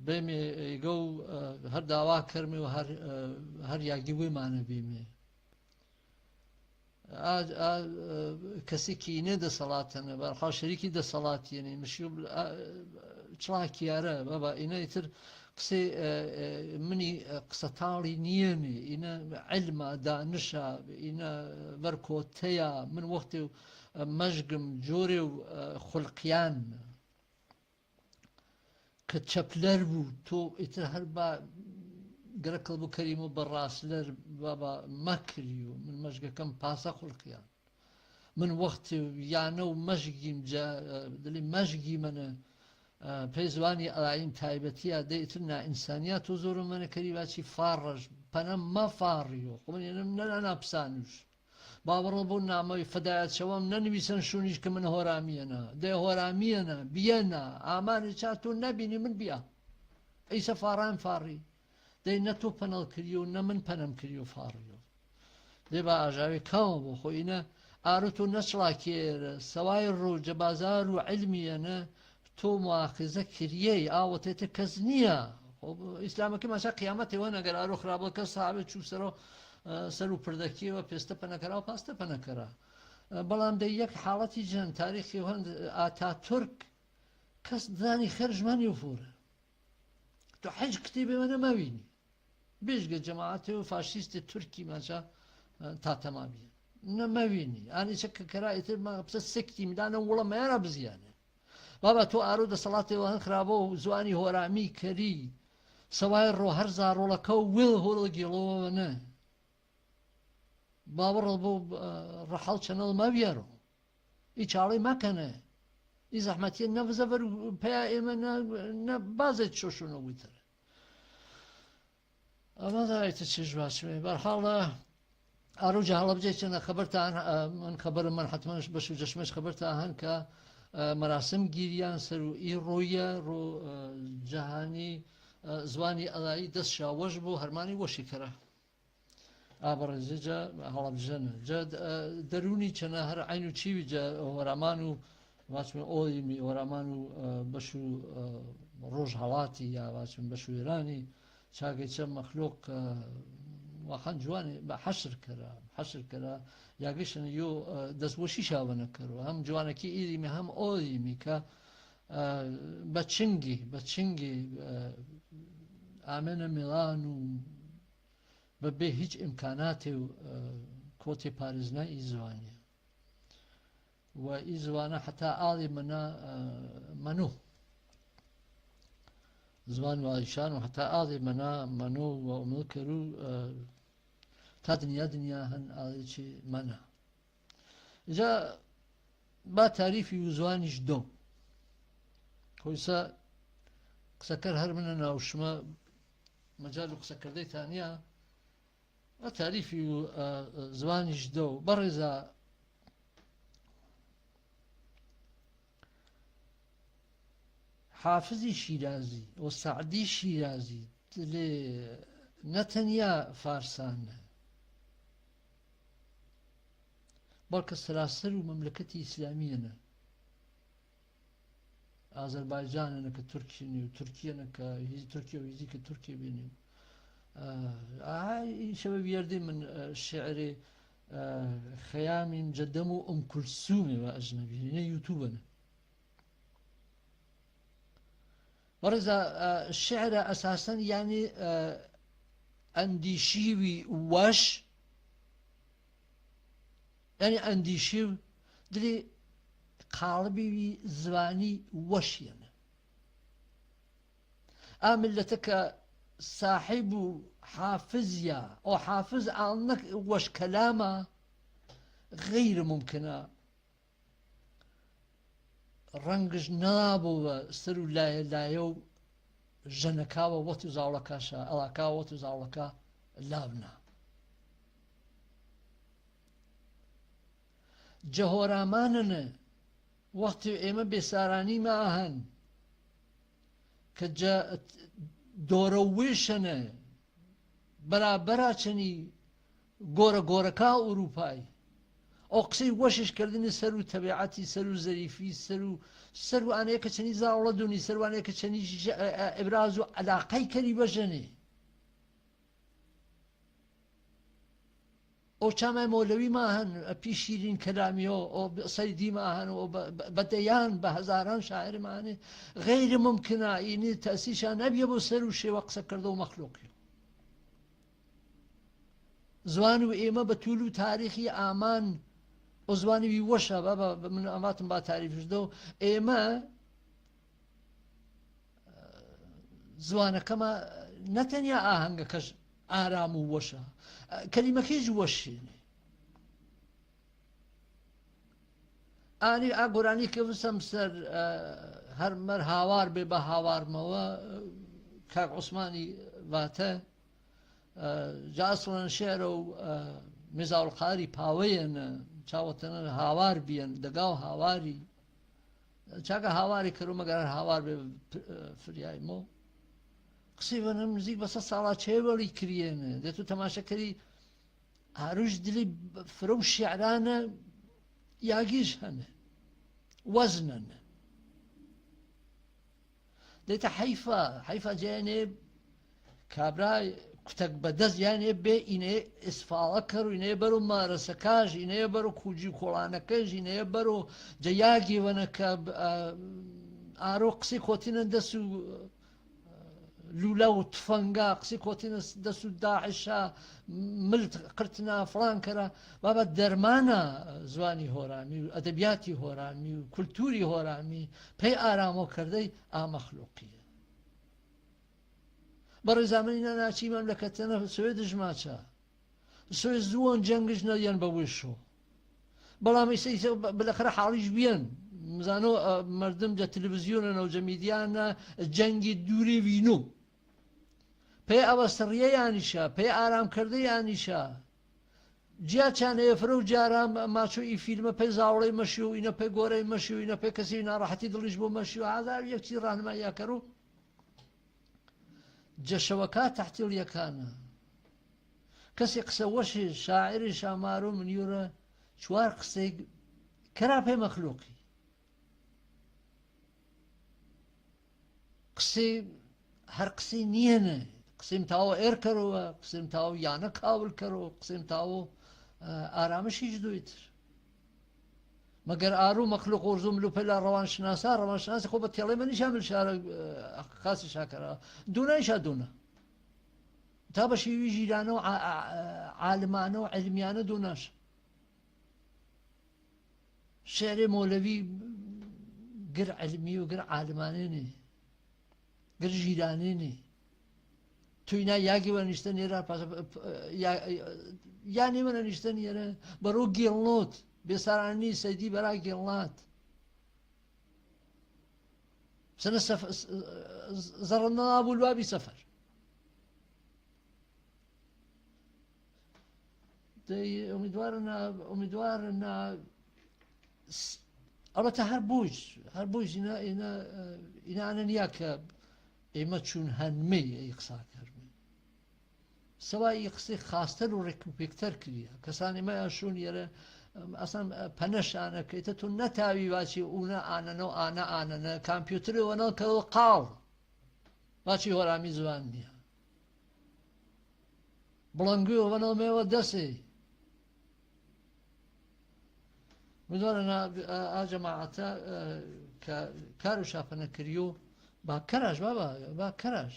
بێمێ ئێگە و، ئە، هەر داوا کەرمێ و هەر، ئە، هەر یاگی وێمانە بێمێ. ئا، ئا، ئە، کەسێکی ئینە دەسەڵاتەنە، بەرحاڵ شەریکی دەسەڵاتیەنێ، مشیو، ئا، چڵاکیارە، بابا، ئینە ئیتر قسەی، ئە، ئە، منی، ئە، قسە تاڵی نیەنێ، ئینە عیلمە، دانشە، ئینە ڤەرکۆتەیە، من وەختێ، ئە، مەژگم جۆرێ و، ئە، خولقیان. کە چەپلەر بوو، تۆ ئیتر هەر با گەرەکڵ بوو کەریمۆ بە ڕاسلەر بابا مەکریو، من مەژگەکەم پاسە خولقیان. من وەختی یانە و مەژگیم جا، دەلی مەژگیمەنە، ئە، پەی زوانی ئەلایین تایبەتیە، دەی ئیتر نائینسانیە، تۆ زۆرمەنە کەری باچی فاڕەش، پەنە مە فاڕیو، خۆ من یەنم نەنا ناپسانوش. باوەڕڵ بوون نامەی فەدایەت شەوەم نەنویسن شوونیش کە من هۆرامیەنە. دەی هۆرامیەنە، بیەنە، ئامانێ چا تۆ نەبینی من بیا. ئیسە فاڕان فاڕی. دەی نە تۆ پەنەڵ کریو، نە من پەنەم کریو فاڕیو. دەی با ئاژاوی کاوە بۆ خۆ ئینە ئارو تۆ نەچڵاکێرە، سەوای ڕۆ جەبازار و عیلمیەنە، تۆ موئاخیزە کریەی، ئاوەتێتە کەس نییە. خۆ ئیسلامەکەی ماشا قیامەتێ وەنەگەر ئارو خرابە کەس سەحابێ چوو سەرۆ، ئە، سەر و پردەکیەوە پێستە پەنەکەرا و پاستە پەنەکەرا. ئە، بەڵام دە یەک حاڵەتی جەن تاریخی هەند ئاتاتورک کەس دانی خەرج مەنی و فورە. تۆ حەج کتێبێ وەنە مەوینی. بێژگە جەماعەتێ و فاشیستێ تورکی ماشا، ئە، تا تەمامیە. نە مەوینی. ئانی چە کە کەرا ئیتر ما پسە سکتی میدانە وڵە مەیارا بزیانێ. بابا، تۆ ئارو دەسەڵاتێ وە هەن خرابە و زوانی هۆرامی کەری، سەوای ڕۆ هەر زاڕۆڵەکە و ویڵ هۆڵە گێڵۆوە نە. باوەڕڵ بۆ، ئە، ڕەحەڵ چەنەڵ مەویەڕۆ. ئی چاڵەی مەکەنە. ئی زەحمەتیە نە بزەڤەر و پەیا ئێمە نە، نە بازێت شۆشۆنە ویتر. ئەمە دا ئیتر چێژ باچمێ. بەرحاڵ، ئە، ئارو جە هەڵەبجەی چەنە خەبەرتان، ئە، من خەبەرم من حەتمەن بەش و جەشمەش خەبەرتان هەن کە، ئە، مەراسم گیریان سەر و ئی ڕۆیە، ڕۆ، ئە، جەهانی، ئە، زوانی ئەلایی دەس شاوەش بۆ هەرمانی وەشی کەرە. ئا بەڕێزی جە هەڵەبجەنە. جە، ئە، دەرونی چەنە هەر عەین و چیوی جە هۆرامان و واچمێ ئۆیمی هۆرامان و، ئە، بەش و، ئە، ڕۆژ هەڵاتی یا واچمێ بەش و ئێرانی چاگەی چە مەخلوق، ئە، وەخەن جوانی بە حەشر کەرا، حەشر کەرا، یاگەیشن یۆ، ئە، دەس وەشی شاوەنە کەرو. هەم جوانەکی ئیریمی، هەم ئۆیمی کە، ئە، بە چنگی، بە چنگی، ئە، ئامێنە میڵان و بە بێ هیچ ئیمکاناتێ و، ئە، کۆتێ پارێزنا ئی زوانیە. و ئی زوانە حەتا ئاڵی مەنا، ئە، مەنۆ. زوان و ئایشان و حەتا ئاڵی مەنا مەنۆ و ئومڵ کەرو، ئە، تا دنیا دنیا هەن ئاڵی چی مەنا. ئیجا با تاریفی و زوانیش دۆم. خۆیسە قسەکەر هەر منە ناوشمە مەجال و قسەکردەی تانیە. ئە تاریفی و، ئە، زوانیش دەو. بەڕێزا حافزی شیرازی و سەعدی شیرازی لێ نە تەنیا فارسانە، بەڵکە سەراسەر و مەملەکەتی ئیسلامیەنە. ئازەربایجانەنە کە تورکیەنێ و تورکیەنە کە هیز-، تورکیە و هیزی کە تورکیە بێنێ. ئە، ئە، ئی شەوە ویەردی من، ئە، شعرێ، ئە، خەیامیم جە دەم و ئوم کولسومێ وە ئەجنەبی. ئینە یوتوبەنە. بەڕێزا، ئە، شعرە ئەساسەن یانی، ئە، ئەندیشیوی وەش، یانی ئەندیشیو دلی قاڵبی وی زوانی وەشیەنە. ئا مللەتە کە ساحیب و حافزیە، ئەو حافز ئاننەک وەش کەلامە، غەیرە مومکنە. ڕەنگش نەنابوو بە سەر و لایە لایە و ژەنەکا وە وەت و زاوڵەکاشا، ئەڵاکا وەت و زاوڵەکا لاونا. جە هۆرامانەنە، وەختی ئێمە بێسارانیمە ئاهەن، کە جە دۆرە وێشەنە، بەرابەرا چەنی گۆرە گۆرەکا ئوروپای. ئەو قسەی وەشش کردنی سەر و تەبیعەتی، سەر و زەریفی، سەر و، سەر و ئانەیە کە چەنی زاوڵە دونی، سەر و ئانەیە کە چەنی ژ-، ئە، ئە، ئیبراز و عەلاقەی کەری بە ژەنێ. ئەو چامای مۆلەویما هەن، ئە، پی شیرین کەلامی و، ئەو ب-، سەیدیما هەن و بە، بە، بە دەیان، بە هەزاران شاعرما هەنێ. غەیرە مومکنە، ئینی تەئسیشا نەبیە بۆ سەر و شێوە قسەکردە و مەخلوقی. زوان و ئێمە بە توول و تاریخی ئامان، ئەو زوانی وی وەشە، بابا، من ئەماتم با تاریفش دەو، ئێمە زوانەکەما نە تەنیا ئاهەنگەکەش ئارام و وەشە، کەلیمەکەیش وەشێنێ. ئانی ئا گۆرانی کە بسەم سەر، ئە، هەر مەر هاوار بێ بە هاوارمەوە، کاک عوسمانی ڤاتە، ئە، جا ئەسڵەن شێعرە و، ئە، میزاوڵ قاری پاوەیەنە، چاوەتەنە هاوار بیەن، دەگاو هاواری. چاگە هاواری کەرو مەگەر هەر هاوار بێ پ-، فریای مۆ. قسەی وەنە نزیک بە سەد ساڵا چێوەڵی کریەنە. دێ تو تەماشە کەری ئاروش دلی فرە و شیعرانە یاگیش هەنە. وەزنەنە. دەیتە حەیفە، حەیفە جەیەنێ کابرا کوتەک بە دەس یانێ بێ ئینێ ئیسفاڵە کەر و ئینێ بەرو مارەسەکاش، ئینێ بەرو کوجی کۆڵانەکەش، ئینێ بەرو جە یاگی وەنە کە، ئە، ئارۆ قسەی کۆتینە دەس و، ئە، لولا و تفەنگا، قسەی کۆتینە دەس و داعشا، مل قرتنا فڵان کەرا. بابا دەرمانە زوانی هۆرامی و ئەدەبیاتی هۆرامی و کولتوری هۆرامی پەی ئارامۆ کەردەی ئا مەخلوقیە. بەڕێزامەنی ناناچی مەملەکەتەنە سوێدش ماچە. سوێد زووەن جەنگش نەیەن بە وێشۆ. بەڵام ئیسە، ئیسە بە-، بەلەخەرە حاڵیش بیەن. مزانۆ، ئە، مەردم جە تلڤیزیۆنەنە و جە میدیانە جەنگی دووری وینو. پێ ئەوە سڕیە یانیشە، پێ ئارام کردە یانیشە. جیا چانەیە فرە و جارا مە-، ماچۆ ئی فیلمە پێ زاوڵەی مەشی و ئینە پێ گۆرەی مەشی و ئینە پێ کەسی ناڕەحەتی دڵیش بۆ مەشی و هەزار یەک چی ڕاهنماییا کەر و جە شەوەکا تەحتیڵیەکانە. کەسی قسە وەشی شاعری شامارۆ منیورە چوار قسەی کەرا پێ مەخلوقی. قسەی، هەر قسەی نیەنە. قسەی متاوە ئێر کەرەوە، قسەی متاوە یانە کاول کەرەوە، قسەی متاوە، ئە، ئارامشیش دویتر. مەگەر ئارو مەخلوق وەرزوم لوپەلا ڕەوانشناسا، ڕەوانشناسی خۆ بە تێڵەی مەنیشا ملشارە، ئە، خاسی شاکەرا. دونایشا دونە. تا بە شێوی ژیرانە و عا-، عا-، عالمانە و عیلمیانە دوناش. شێعرێ مۆلەوی گر عیلمی و گر عالمانێنێ، گر ژیرانێنێ. تو ئینا یاگی وە نیشتە نیەرە، پاسە، یا، یا نیمەنە نیشتە نیەرە، بەرۆ گێڵنۆت، بێسارانی سەیدی بەرا گێڵنات. سنە سەف-، س-، س-، زەڕەنە ئابوو لوابی سەفەر. دەی ئومیدوارە نا-، ئومیدوارە نا-، س-، ئەڵبەتە هەر بوویش، هەر بوویش ئینا، ئینا، ئینا ئەنە نیا کە ئێمە چوون هەنمەی ئەی قسا کەرمێ. سەوا ئی قسەی خاستەر و ڕێکوپێکتەر کریە. کەسانی مە یا شوون یەرە، ئەسڵەن پەنەش ئانە کەیتە تو نەتاوی واچی ئونە ئانەنە و ئانە ئانەنە. کامپیوتری وەنەڵ کەوە قاڵ. واچی هۆرامی زوان نیە. بڵەنگوی وەنەڵ مێوە دەسێ. میدوارە نا-، ئا، ئا جەماعەتە، ئە، کە کار و شاپەنە کریو با کەراش بابا، با کەراش.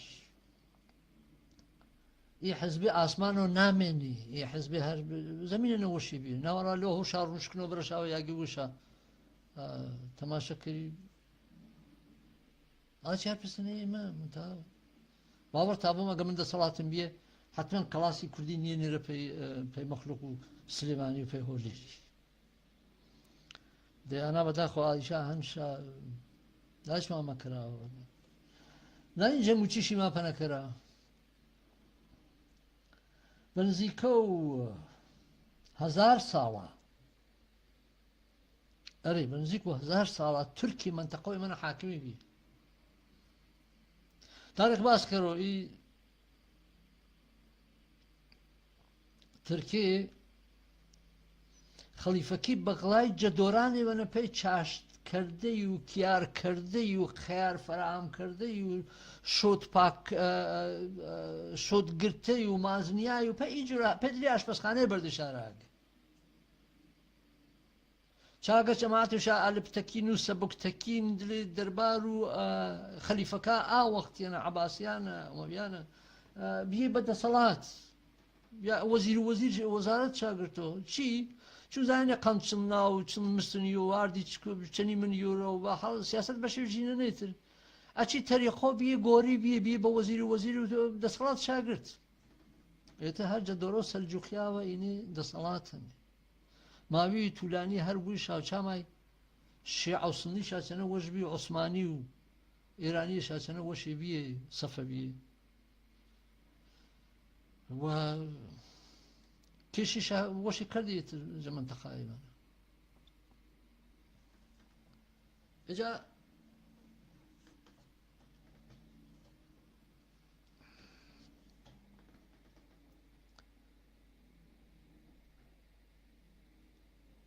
ʻI hizbi ʻāsmano name ni, ʻi hizbi har-, zamine na washi bi. Na wara leo husha rushkno bara shawa yagi wusha. A, tamasha kari. A, chi har pisane ima, muta. Babar tabu ma gamin da salatin biye. Hatman kalasi kurdi niye nire pei, e, pei makhluku Silimani pei holili. De ana bada kho Aisha Hansa, dash ma makara. Nani je muchishi ma panakara. Banziko hazar sala. Ari, banziko hazar sala Turki mantaqo imana hakimi bi. Tarikh baskaro i Turki Xalîfeki Bexlay ca dorane vana pey çaşt kerde yu, kiyar kerde yu, xeyar feraham kerde yu, şot pak, e, e, e, şot girte yu, mazniya yu, pey icura, pey dili aşpazxane berde şarag. Çaga cemaat uşa aliptekin u sebuktekin dili derbaru, e, xalîfeka a waqt yana, Abbasiyan, Umewiyan, e, biye bada salat. Ya wezîr, wezîr, wezaret şagirto. Çi? Çü zane qan çınnaw, çınmışsın yo, ardi çıkıp, çenimin yoro, ve hal siyaset başı cine nedir? Açı tarixo biye gori biye, biye ba wezîr, wezîr, destxelat şagirt. Ete her ca doro Selcuqiya ve ini destxelatın. Mavi Tulani her guşa çamay, Şia u Sunni şa çene weş bi, Osmani u İrani şa çene weş biye, Sefevi. Wa keşişa weşi kardî tır zaman taxayman. Eca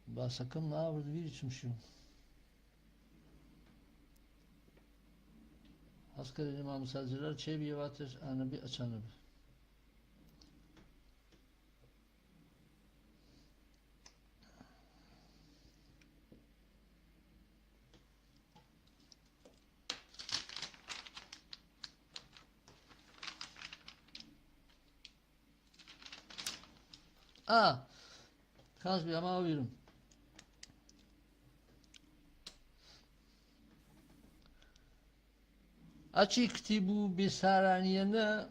basakın avurdu bir içim şu. Askeri imam sadeceler çebi yavatıs anabi açanıbi. A, kas bi ama o birim. Aci kitibu bisaraniyene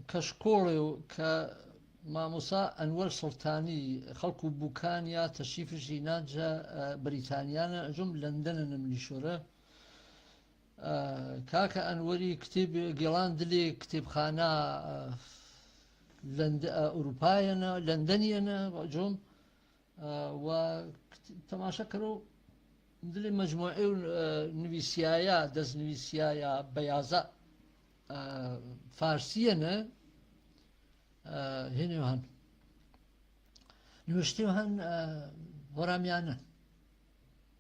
kaşkole ka mamusa Enwer Sultani, xalku Bukaniya, teşrif jinaja, e, Britaniyane, cum Londonene minişore. Kaka Enweri kitib gilan dili kitibxana, e, Lend-, e, Urupa yana, London yana, cum, e, wa kit-, tamaşa karo dili mecmu'i, e, nivisiyaya, dez nivisiyaya beyaza, e, Farsi yana, e, hini han. Niwişte han, e, Horamiyane.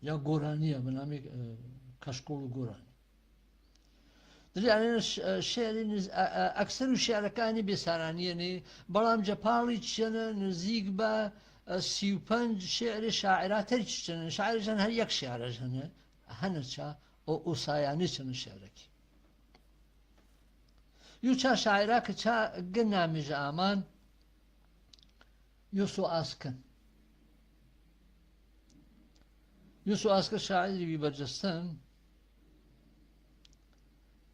Ya Goraniye, bi nami, e, Kaşkolu Gorani. Dili anene ş-, e, şiiri niz-, e, e, ekseru şiirekani bisaraniyene, balam cepali çiçene, nizik ba, e, si u penc şiiri şaira teri çiçene, şaira jan her yek şiira jene, hene ça, o, o sayani çene şiireki. Yu ça şaira ki ça gınna mij aman, Yusu Askın. Yusu Askın şairi bi bercestan.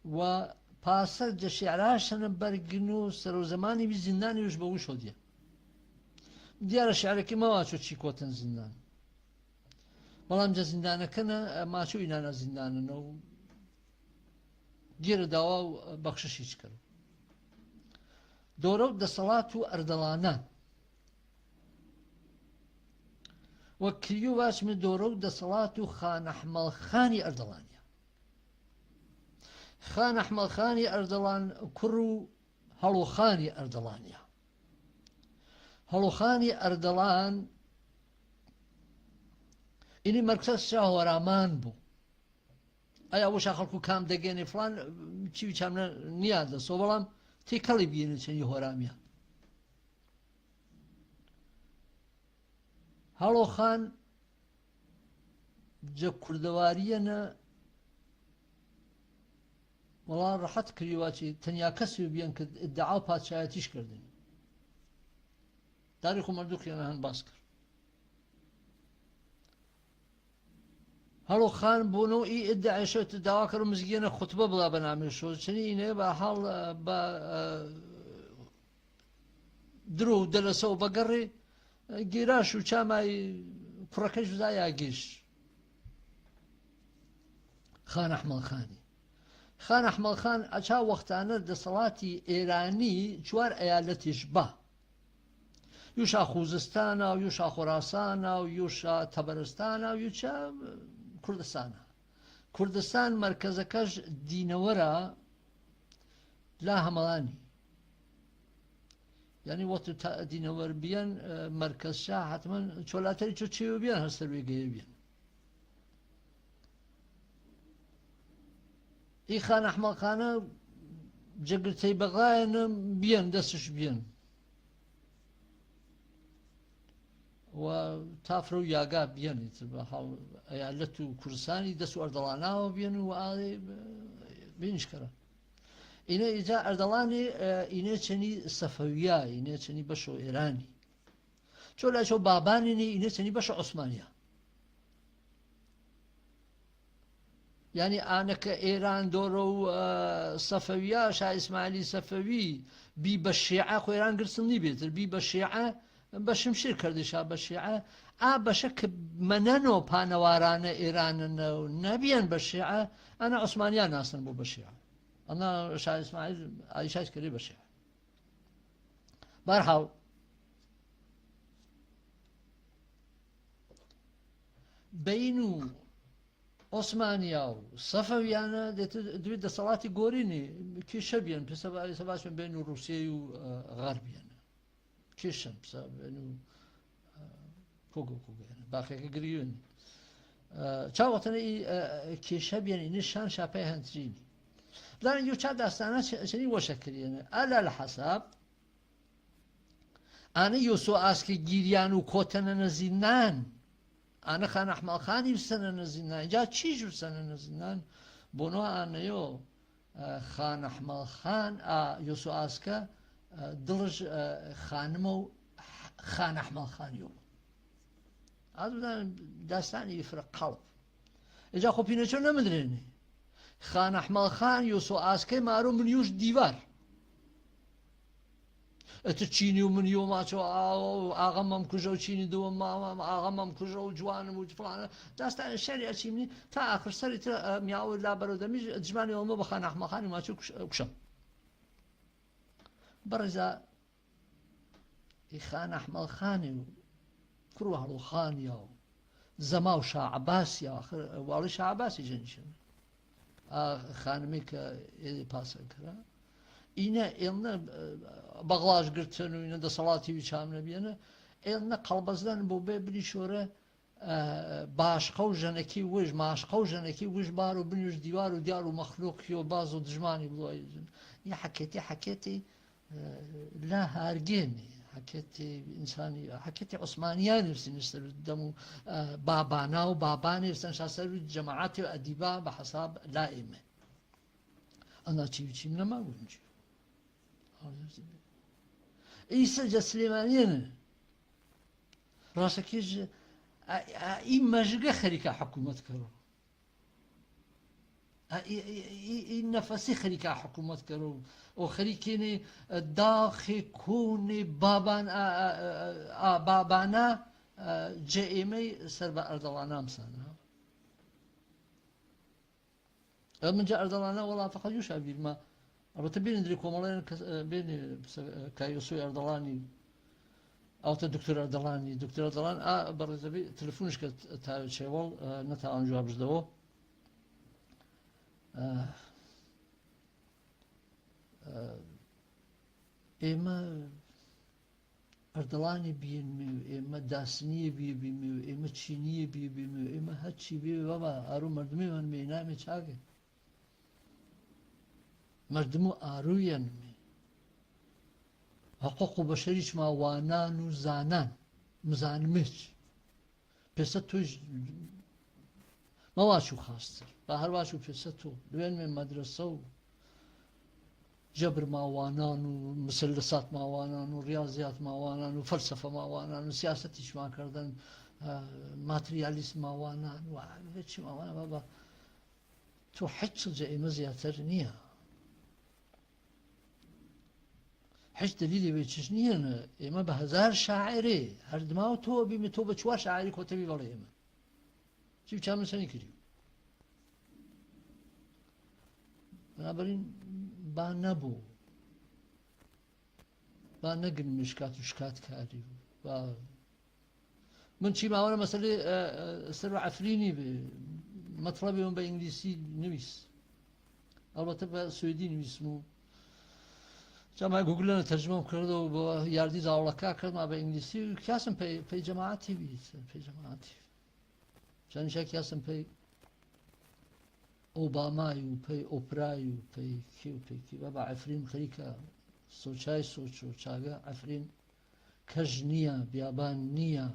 Wa pasa ce şiira şanı berginu sero zamani bi zindani yuş bavuş odiya. Diyara şiireki mawaço çikoten zindan. Balam ce zindana kena, e, maço inana zindana no. Geri dawa, e, bakşış hiç karo. Doro desalatu Erdalana. Wa kiyu vaç mi doro desalatu Xan Ahmal Xani Erdalanya. Xan Ahmal Xani Erdalan kuru Haloxani Erdalanya. Haloxani Erdalan ini merkez şa Horaman bu. Aya wusha xalku kam degene falan, çivi çamna niyada. So balam tekali biyene çeni Horamiya. Haloxan ce kurdewariyene وەڵا ڕەحەت کریوە چی تەنیا کەسی بیەن کە ئیدعا و پادشایەتیش کردن. تاریخ و مەردوو کیانە هەن باس کرد. هەڵۆ خان بۆنۆ ئی ئیدعای شۆ تە داوا کەرۆ مزگیەنە خوتبە بڵا بە نامێ شۆ. چنی ئینێ بە حاڵ، بە، درۆ و دەلەسە و بەگەڕێ، گیرا شوو چامای کوڕەکەش زایا گیش. خان ئەحمەڵ خانی. خان ئەحمەڵ خان ئەچا وەختانە دەسەڵاتی ئێرانی چوار ئەیالەتیش با. یوشا خوزستانا و یوشا خوراسانا و یوشا تەبەرستانا و یوچا کوردستانا. کوردستان مەرکەزەکەش دینەوەرە لا هەمەڵانی. یانی وەختو تا دینەوەر بیەن، ئە، مەرکەز شا حەتمەن چۆلاتەری چۆ چێوە بیەن هەر سەروێ گەیە بیەن. ئی خان ئەحمەڵ خانە جەگرتەی بەغایەنە بیەن دەسش بیەن. و تافرە و یاگا بیەن ئیتر بە حاڵ ئەیالەت و کوردستانی دەس و ئەردەڵاناوە بیەن و ئاڵێ بینیش کەرە. ئینە ئیجا ئەردەڵانی، ئە، ئینە چەنی سەفەویە، ئینە چەنی بەشۆ ئێرانی. چۆ لای چۆ بابانینی، ئینە چەنی بەشۆ عوسمانیە. یانی ئانە کە ئێران دۆرە و، ئە، سەفەویە، شا ئیسماعیلی سەفەوی، بی بە شیعە، خۆ ئێران گرسم نی بێتر، بی بە شیعە، بە شمشیر کردی شا بە شیعە. ئا بەشە کە مەنەنۆ پانەوارانە ئێرانە نە-، نەبیەن بە شیعە، ئەنە عوسمانیان ناسن بۆ بە شیعە. ئەنە شا ئیسماعیل ئایشاش کردی بە شیعە. بەرحاڵ، بەین و عوسمانیا و سەفەویانە دێت دوی دەسەڵاتی گۆرینی کێشە بیەن، پێ سەبا-، سەباشن بەین و رووسیەی و، ئە، غەربیانە. کێشەن پسە بێن و، ئە، کۆگە کۆگەیانە. باخێکە گریوێنی. ئە، چاوەتەنە ئی، ئە، کێشە بیەن، ئینە شان شاپای هەنترینی. بزانن یو چا داستانە چ-، چنی وەشە کریەنە. ئەلە لە حەساب، ئانە یۆسۆ ئاسکە گیریان و کۆتەنەنە زیندان. ئانە خان ئەحمەڵ خانی وسەنەنە زیندان. جا چیش وسەنەنە زیندان؟ بۆنۆ ئانەیۆ، ئە، خان ئەحمەڵ خان، ئا، یۆسۆ ئاسکە، ئە، دڵش، ئە، خانمە و خان ئەحمەڵ خانیۆ. ئا، داستانی فرە قەڵب. ئێجا خۆ پینەچۆ نەمدرێنێ. خان ئەحمەڵ خان یۆسۆ ئاسکەی مارۆ من یوش دیوار. ئەتر چینی و من یۆ ماچۆ ئاغا و ئاغا مەم کوژە و چینی دووەم مامام ئاغا مەم کوژە و جوانم و فڵانە. داستان شعری ئەچیمنی تا ئاخر سەری تر، ئە، میاوە لا بەرەو دەمیش دژمانی ئەومە بە خان ئەحمەڵ خانی ماچۆ کوش-، کوشەم. بەڕێزا ئی خان ئەحمەڵ خانی و کوڕ و هەڵۆ خانیا و زەما و شا عەباسیا، ئاخر واڵی شا عەباسی جەنیشن. ئا خانمی کە ئێ پاسە کرا. ئینە ئێڵنە، ئە، بەغڵاش گرتن و ئینە دەسەڵاتی وی چام نەبیەنە. ئێڵنە قەڵبەزدان بۆ بێ بنی شۆرە، ئە، باشقە و ژەنەکی وش، ماشقە و ژەنەکی وش بار و بنی وش دیوار و دیار و مەخلوقی و باز و دژمانی بڵۆی. ئی حەکێتی، حەکێتی، ئە، لا هارگێنی، حەکێتی ئینسانی، حەکێتی عوسمانیانی وسینی سەر دەم و، ئە، بابانا و بابانی وسن شا سەر جەماعەتی و ئەدیبا بە حەساب لا ئێمە. ئەنا چی و چیم نەما گونجی. ئیسە جە سلێمانیەنە. ڕاسەکیش، ئە، ئە، ئی مەژگە خەریکا حکومەت کەرۆ. ئە، ئی، ئی، ئی، ئی نەفەسی خەریکا حکومەت کەرۆ. ئۆ خەریکێنێ، ئە، داخێ کۆنێ بابان، ئە، ئە، ئە، ئە، بابانا، ئە، جە ئێمەی سەر بە ئەردەڵانا ئەمسانە. ئە، من جا ئەردەڵانە وەڵا فەقەت یوشا بیرمە. ئەڵبەتە بینی دری کۆمەڵەیان کەس، ئە، بینی پسە، ئە، کایۆسوی ئەردەڵانی. ئەوتە دکتۆر ئەردەڵانی. دکتۆر ئەردەڵان، ئا، بەڕێزەبی تەلەفونش کە تا چێوەڵ، ئە، نەتاوان جوابش دەوە. ئە، ئە، ئێمە ئەردەڵانی بیەنمێ و ئێمە داسنییە بیەبیمێ و ئێمە چینییە بیەبیمێ و ئێمە هەرچی بێ بابا، ئارو مەردمێ وەنمێ، ئینامێ چاگێ. مەردم و ئارویەنمێ. حقوق و بەشەریش ما وانان و زانان. مزانمێچ. پێسە تۆش مەواچوو خاستر. با هەر واچوو پێسە تۆ. لوێنمێ مەدرەسە و جبر ماوانان و مثلثات ماوانان و ریاضیات ماوانان و فەلسەفە ماوانان و سیاسەتیش ماکردن، ئە، ماتریالیسم ماوانان و هیچی ماوانان، بابا، تۆ هیچ چیز جە ئێمە زیاتر نییە. هیچ دەلیلێ وێچش نییە، نە؟ ئێمە بە هەزار شاعرێ، هەر دماو تۆ بیمە، تۆ بە چوار شاعری کۆتە بی بەڵێ ئێمە. چی بچامە سەنی کردی؟ بنابراین با نەبوو. با نەگن مشکات و شکات کاری و با من چی ماوەنە مەسەلەی، ئە، ئە، سەر بە عەفرینی بێ، مەتڵەبی من بە ئینگلیسی نویس. ئەڵبەتە بە سوێدی نویسم و جا ما گوگلەنە تەرجمەم کردەوە بە یاردی زاوڵەکە کردما بە ئینگلیسی و کیاسم پەی، پەی جەماعەتی بیت، پەی جەماعەتی. جا نیشا کیاسم پەی ئۆبامای و پەی ئۆپرای و پەی کی و پەی کی. بابا عەفرین خەریکە سۆچای سۆچۆ چاگە عەفرین کەژ نییە، بیابان نییە،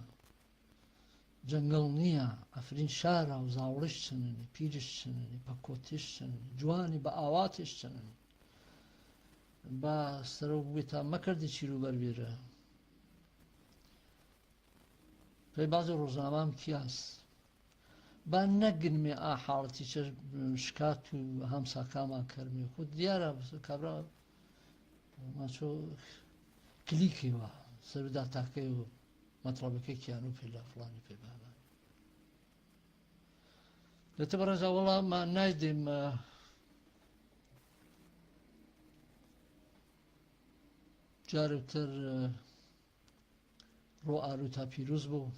جەنگەڵ نییە، عەفرین شارە و زاوڵش چەنەنی، پیرش چەنەنی، پەکۆتش چەنەنی، جوانی بە ئاواتش چەنەنی. با سەرۆک بێتا مەکەردی چیروبەر بیرە. پەی بازی ڕۆژنامام کیاس. با نەگنمێ ئا حاڵەتی چە شکات و هەمساکاما کەرمێ. خۆ دیارە کابرا ماچۆ کلیکی وە سەر داتاکەی و مەتڵەبەکەی کیانو پێلا فڵانی پێ بابا. دەتە بەڕێزا وەڵا ما نایدێم، ئە، جارێ تر، ئە، ڕۆ ئاروتا پیروز بوو.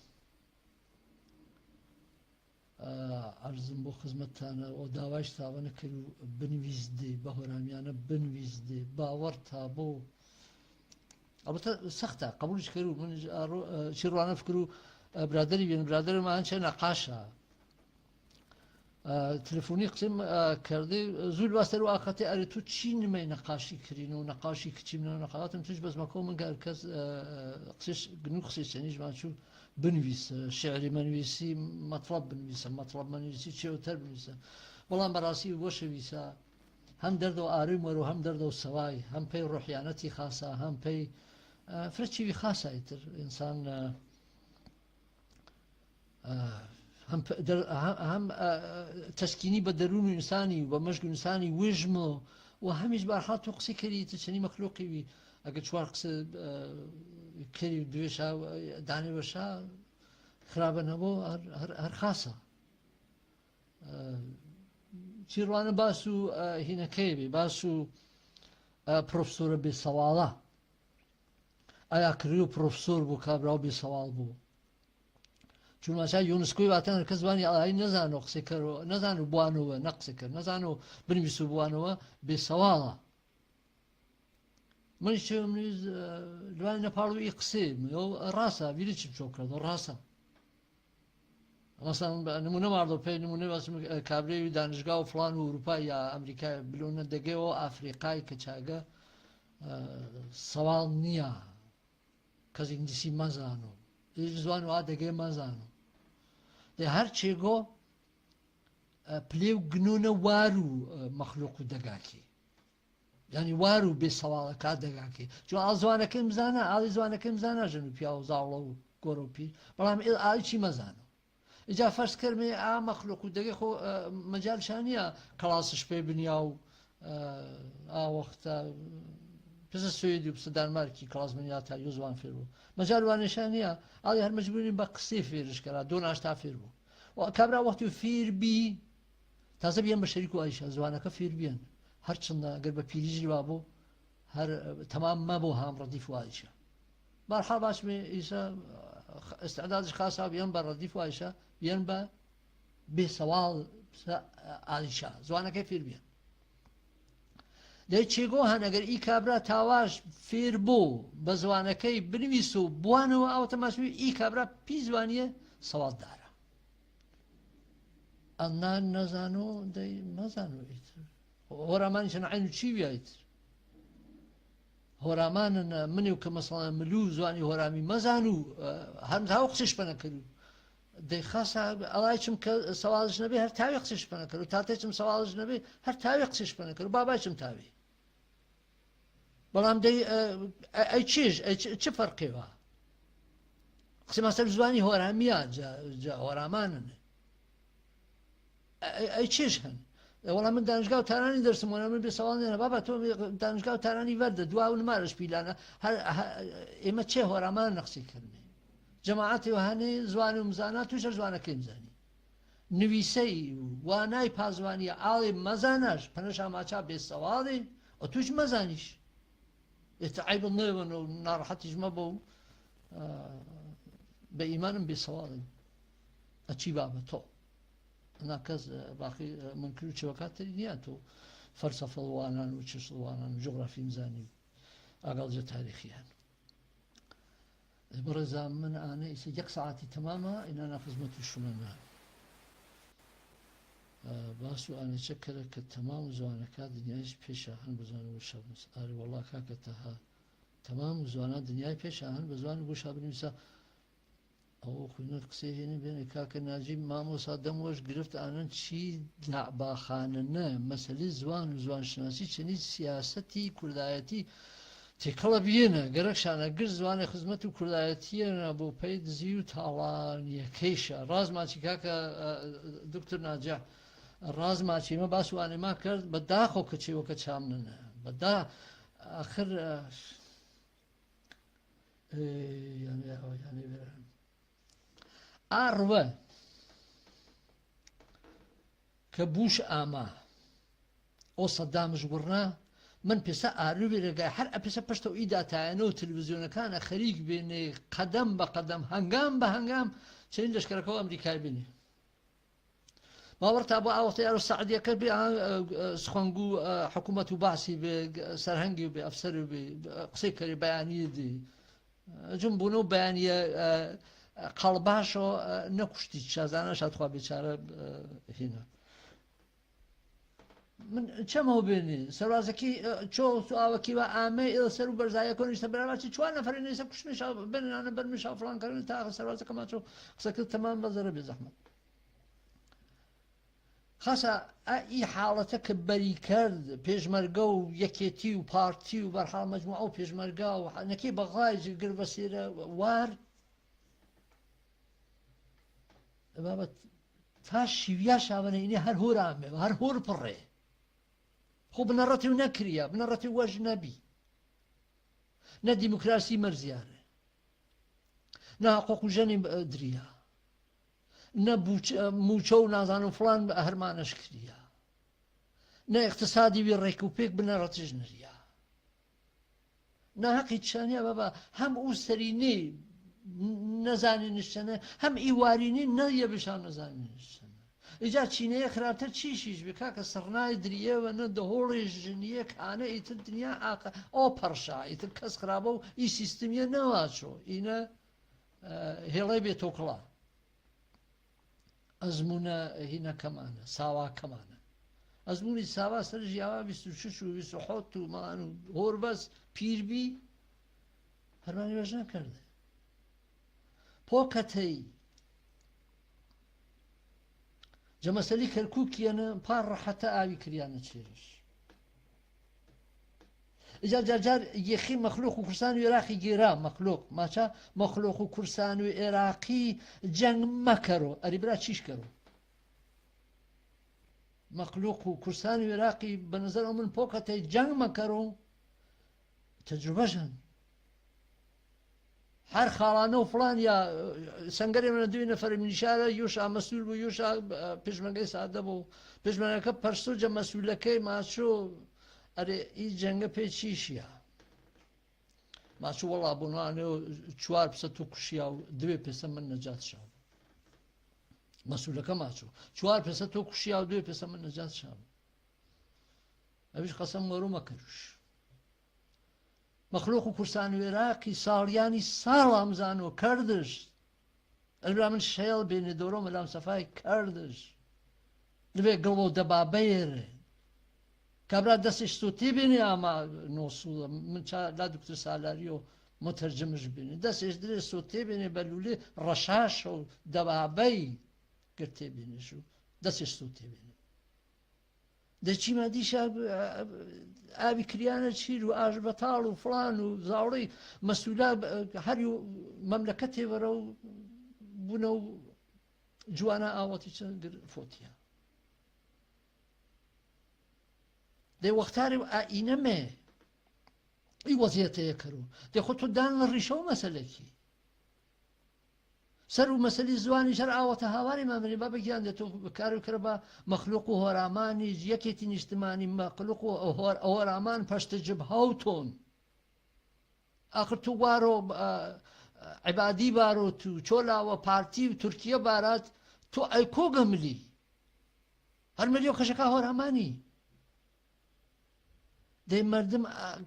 ئە، عەرزم بۆ خزمەتتانە، ئەو داوایش تاوە نەکەر و بنویس دێ، بە هۆرامیانە بنویس دێ، باوەڕ تا بۆ. ئەڵبەتە سەختە، قەبولیش کەر و من ئە، ڕۆ-، ئە، چی ڕوانە فکر و، ئە، برادەری بێن، برادەرم ئەنچە نەقاشە. ئە، تلفونی قسەم، ئە، کردی، زول باستەر و ئاقەتی ئەرێ تو چی نمەی نەقاشی کرینە و نەقاشی کچیم نە نەقاشاتم توش بەس مەکۆ من گەر کەس، ئە، ئە، قسەش گنو قسەی چەنیش ماچوو بنویسە، شعری مەنویسی، مەتڵەب بنویسە، مەتڵەب مەنویسی، چێوتەر بنویسە. بەڵام بەڕاستی وەشە ویسا، هەم دەردەو ئاروی مەرو هەم دەردەو سەوای، هەم پەی ڕوحیانەتی خاسا، هەم پەی، ئە، فرە چیوی خاسا ئیتر ئینسان، ئە، ئە، هەم پ-، دەر-، هەم، هەم، ئە، تەسکینی بە دەرون و ئینسانی و بە مەشک و ئینسانی وژمۆ و هەمیش بە حاڵ تو قسەی کەری تە چەنی مەخلوقی وی. ئەگە چوار قسە، ئە، کەری دوێشا، دانێ وەشا خرابە نەبۆ، هەر، هەر، هەر خاسە. ئە، چی ڕوانە باس و، ئە، هینەکەی بێ، باس و، ئە، پرۆفسۆرە بێ سەواڵە. ئایا کریو پرۆفسۆر بوو، کابراو بێ سەواڵ بوو؟ چون ماشا یونسکۆی واتە هەر کەس زمانی ئاڵایی نەزانۆ قسەی کەرۆ، نەزانۆ بوانەوە، نە قسەی کەر، نەزانۆ بنویسۆ بوانەوە، بێ سەواڵە. من چێم نیز، ئە، لوای نەپاڵ و ئی قسەی، ئەو ڕاسە، ویری چی بچۆ کردۆ، ڕاسە. مەسەلەن، بە نمونە ماڵدۆ پێ نمونە باسم، ئە، کابرێ دانشگا و فڵان و ئوروپا یا ئەمریکا بلۆنە دەگەی و ئەفریقای کە چاگە، ئە، سەواڵ نییە. کەس ئینگلیسی مەزانۆ. ئینگلیسی زوان و ئا دەگەی مەزانۆ. دە هەر چێگۆ، ئە، پلێ و گنۆنە وار و، ئە، مەخلوق و دەگاکی. یعنی وار و بێ سەواڵەکا دەگاکی. چۆ ئاڵ زوانەکەی مزانە، ئاڵی زوانەکەی مزانە ژن و پیاو و زاوڵە و گۆرە و پیر. بەڵام ئێ ئاڵی چی مەزانۆ. ئیجا فەرز کەر مێ ئا مەخلوق و دەگەی خۆ، ئە، مەجالشا نییە کەڵاسش پێ بنیا و، ئە، ئا وەختە پسە سوێدی و پسە دانمارکی کەڵاس بنیا تا یۆ زوان فێر بوو. مەجال وانەشا نییە، ئاڵی هەر مەجبوری بە قسەی فێرش کەرا، دۆ ناشتا فێر بوو. و کابرا وەختی فێر بی، تازە بیەن بە شەریک و ئایشا، زوانەکە فێر بیەن. هەر چەندە ئەگەر بە پیریش وا بوو، هەر، ئە، تەمام مەبوو هام ڕەدیف و ئایشا. بەرحاڵ باش مێ ئیسە، ئە، ئیستعدادش خاسا بیەن بە ڕەدیف و ئایشا، بیەن بە بێ سەواڵ سە-، ئالیشا، زوانەکەی فێر بیەن. دەی چێگۆ هەن ئەگەر ئی کابرا تاواش فێر بۆ بە زوانەکەی بنویسۆ بوانەوە ئەو تەماشوی ئی کابرا پی زوانیە سەواڵدارە. ئەننا نەزانۆ دەی مەزانۆ ئیتر. هۆرامانیشن عەین و چی ویە ئیتر. هۆرامانن منێ و کە مەسەڵەن ملوو زوانی هۆرامی مەزان و، ئە، هەر تاوە قسەش پەنە کەرو. دەی خاسە ئەڵای چم کە سەواڵش نەبێ هەر تاوێ قسەش پەنە کەرو. تاتێ چم سەواڵش نەبێ هەر تاوێ قسەش پەنە کەرو. بابای چم تاوێ. بەڵام دەی، ئە، ئە، ئەی چێژ، ئەی چ-، چ فەرقێ وا؟ قسەی ماستەر زوانی هۆرامیە، جا، جا هۆرامانن. ئە، ئە، ئەی چێژ هەن؟ ئە، وەڵا من دانشگا و تارانی دەرسم وەنا، من بێسەواڵ نیەنە. بابا، تۆ دانشگا و تارانی وەردە، دوا و نمارەش پیلانە. هەر، هە، ئێمە چێ هۆرامان نەقسی کردنێ؟ جەماعەتێ وە هەنێ زوان و مزانا، توش هەر زوانەکەی مزانی. نویسەی وانای پازوانیە ئاڵێ مەزاناش، پەنەشا ماچا بێسەواڵێ، ئەو توش مەزانیش. ئێتە عەیبت نەیەوەن و ناڕەحەتیش مەبە و، ئە، بە ئیمانم بێسەواڵێ. ئەچی بابە تۆ. ئەنا کەس، ئە، باقی، ئە، منکر و چێوەکاتری نیە تۆ فەلسەفە وانان و چشت وانان و جوغرافی مزانی و ئاگەڵجە تاریخیان. بەڕێزا، من ئانە ئیسە یەک سەعاتی تەمامە، ئینانا خزمەت و شومەنە. ئە، باس و ئانە چەکەرە کە تەمام و زوانەکا دنیایش پێشا هەن بە زوان و وشە بنووس. ئەرێ وەڵا کاکە تەها، تەمام و زوانا دنیای پێشا هەن بە زوان و وشە بنووسە. ئەوە خوینە قسەی هێنە بێنێ کاکە ناجیب مامۆسا دەم وەش گرفت ئانەن چی لەعباخانەنە مەسەلەی زوان و زوانشناسی چەنی سیاسەتی کوردایەتی تێکەڵە بیەنە گەرەک شانە گشت زوانێ خزمەت و کوردایەتیەنە بۆ پەی دزی و تاڵانیەکەیشە. ڕاز ماچی کاکە، ئە، دکتر ناجیح، ڕاز ماچی مە باس وانێ ما کەرد بە داخۆ کە چێوەکە چام نەنە. بە دا ئاخر، ئە، ئێ، یانێ، ئەوە، یانێ، بێرە. ئاڕوە کە بوش ئاما، ئەو سەدامش وڕنا، من پێسە ئاروێ رێگای هەر ئە پێسە پشتەو ئی داتایەنە و تەلەڤیزیۆنەکانە خەریک بێنێ، قەدەم بە قەدەم، هەنگام بە هەنگام، چەنین لەشکەرەکەو ئەمریکای بێنێ. باوەڕتا بۆ ئاوەختە یارۆ سەعدیەکە بێ، ئا، ئە، ئە، سخوەنگو، ئە، حکومەت و بەعسی بێ، گە-، سەرهەنگی و بێ، ئەفسەر و بێ، ئە، قسەی کەرێ بەیانی دی. ئە، جم بوونە و بەیانیە، ئە، ئە، قەڵباشۆ، ئە، نەکوشتی چازانە شادخوا بێچارە، ئە، هینە. من چەمەو بێنێ، سەروازەکی، ئە، چۆ سوئاوەکی وە ئامێ ئێ سەر و بەرزایەکۆ نیشتە بەرابەر چی چوار نەفەرێ نێسە کوشمێ شا-، بێنێ نانە بەرمێ شا فڵان کەرێ تا ئاخر سەروازەکە ماچۆ قسەکرد تەمام بە زەرە بێ زەحمەت. خاسە، ئە، ئی حاڵەتە کە بەری کەرد، پێشمەرگە و یەکێتی و پارتی و بەرحاڵ مەجموعە و پێشمەرگە و ح-، نەکەی بەغای جرگر بەسێرە وار. بابەت تا شیویا شاوەنە ئینێ هەر هۆر ئامێ، هەر هۆر پڕێ. خۆ بنەڕەتی و نەکریا، بنەڕەتی وەش نەبی. نە دیموکراسی مەرزیارە. نە حقوق و ژەنی، ئە، دریا. نە بوچ-، ئە، موچە و نازانم فڵان هەرمانەش کریا. نە ئیقتسادی وی ڕێک و پێک بنەڕەتیش نریا. نە هەقی چانیە بابا، هەم ئوو سەرینی نەزانینش چەنە، هەم ئی وارینی نە یە بشا نەزانینش چەنە. ئیجا چینەیە خراپتر چیشیش بێ، کاکە سڕنای دریێوە نە دەهۆڵی ژنیە کانە ئیتر دنیا ئاقە، ئەو پەڕشا، ئیتر کەس خراپە و ئی سیستمیە نەواچۆ، ئینە، ئە، هێڵەی بێ تۆکڵا. ئەزموونە هینەکەمانە، ساواکەمانە. ئەزموونی ساوا سەر ژیاوا بیست و شەش و بیست و حەوت و مەڵان و هۆربەس پیربی، هەرمانی وەش نەکەردە. پۆکەتەی جە مەسەلی کەرکووکیەنە پار ڕەحەتە ئاوی کریانە چێرش. ئیجا جار جار یەخی مەخلوق و کورسان و ئێراقی گێرا، مەخلوق، ماچە مەخلوق و کورسان و ئێراقی جەنگ مەکەرۆ، ئەری برا چیش کەرۆ. مەخلوق و کورسان و ئێراقی بە نەزەر ئەو من پۆکەتەی جەنگ مەکەرۆ، تەجروبەش هەن. هەر خاڵانە و فڵان یا، ئە، سەنگەرێ منە دووی نەفەر منیشارە، یوشا مەسوول بوو، یوشا، ئە، پێشمەرگەی سادە بوو. پێشمەرگەکە پەرسو جە مەسوولەکەی ماچۆ، ئەرێ، ئی جەنگە پێ چیشیە؟ ماچۆ وەڵا بوونانێ و چوار پسە تۆ کوشیا و دوێ پسە من نەجات شاو. مەسوولەکە ماچۆ. چوار پسە تۆ کوشیا و دوێ پسە من نەجات شاو. ئەویش قەسەم وەرۆ مەکەروش. مەخلوق و کورسان و ئێراقی ساڵیانی ساڵ ئەمزانۆ کەردش. ئەرێ برا من شەیەڵ بێنێ دۆرۆ مەلام سەفای کەردش. لەبێ گڵۆ دەبابەیێرێ. کابرا دەسێش سۆتێ بێنێ ئاما نۆسوڵە. من چا لا دکتر سالاریۆ متەرجمش بێنێ. دەسێش درێ سۆتێ بێنێ بە لولێ ڕەشاشە و دەبابەی گرتێ بێنێش و دەسێش سۆتێ بێنێ. De chima disha, a, a, a, ʻawi kiriana chiru, a, batalu, fulanu, zauri, masula, a, hari mamlakate wara u, buna u, juana a wati cha gir fotia. De waktare a iname, i waziyate karu. De khoto dan risho masalaki. Sar u masali zuani shar a wata hawani ma mani baba giyan de to karu karaba makhluqu horamani, yaketi nishtimani makhluqu hor-, horaman pashta jibhauton. Akhir tu waro, a, a, ibadi waro tu, chola wa parti, Turkiya barat, tu ai ko gamli. Har milio kashaka horamani. De mardim, a,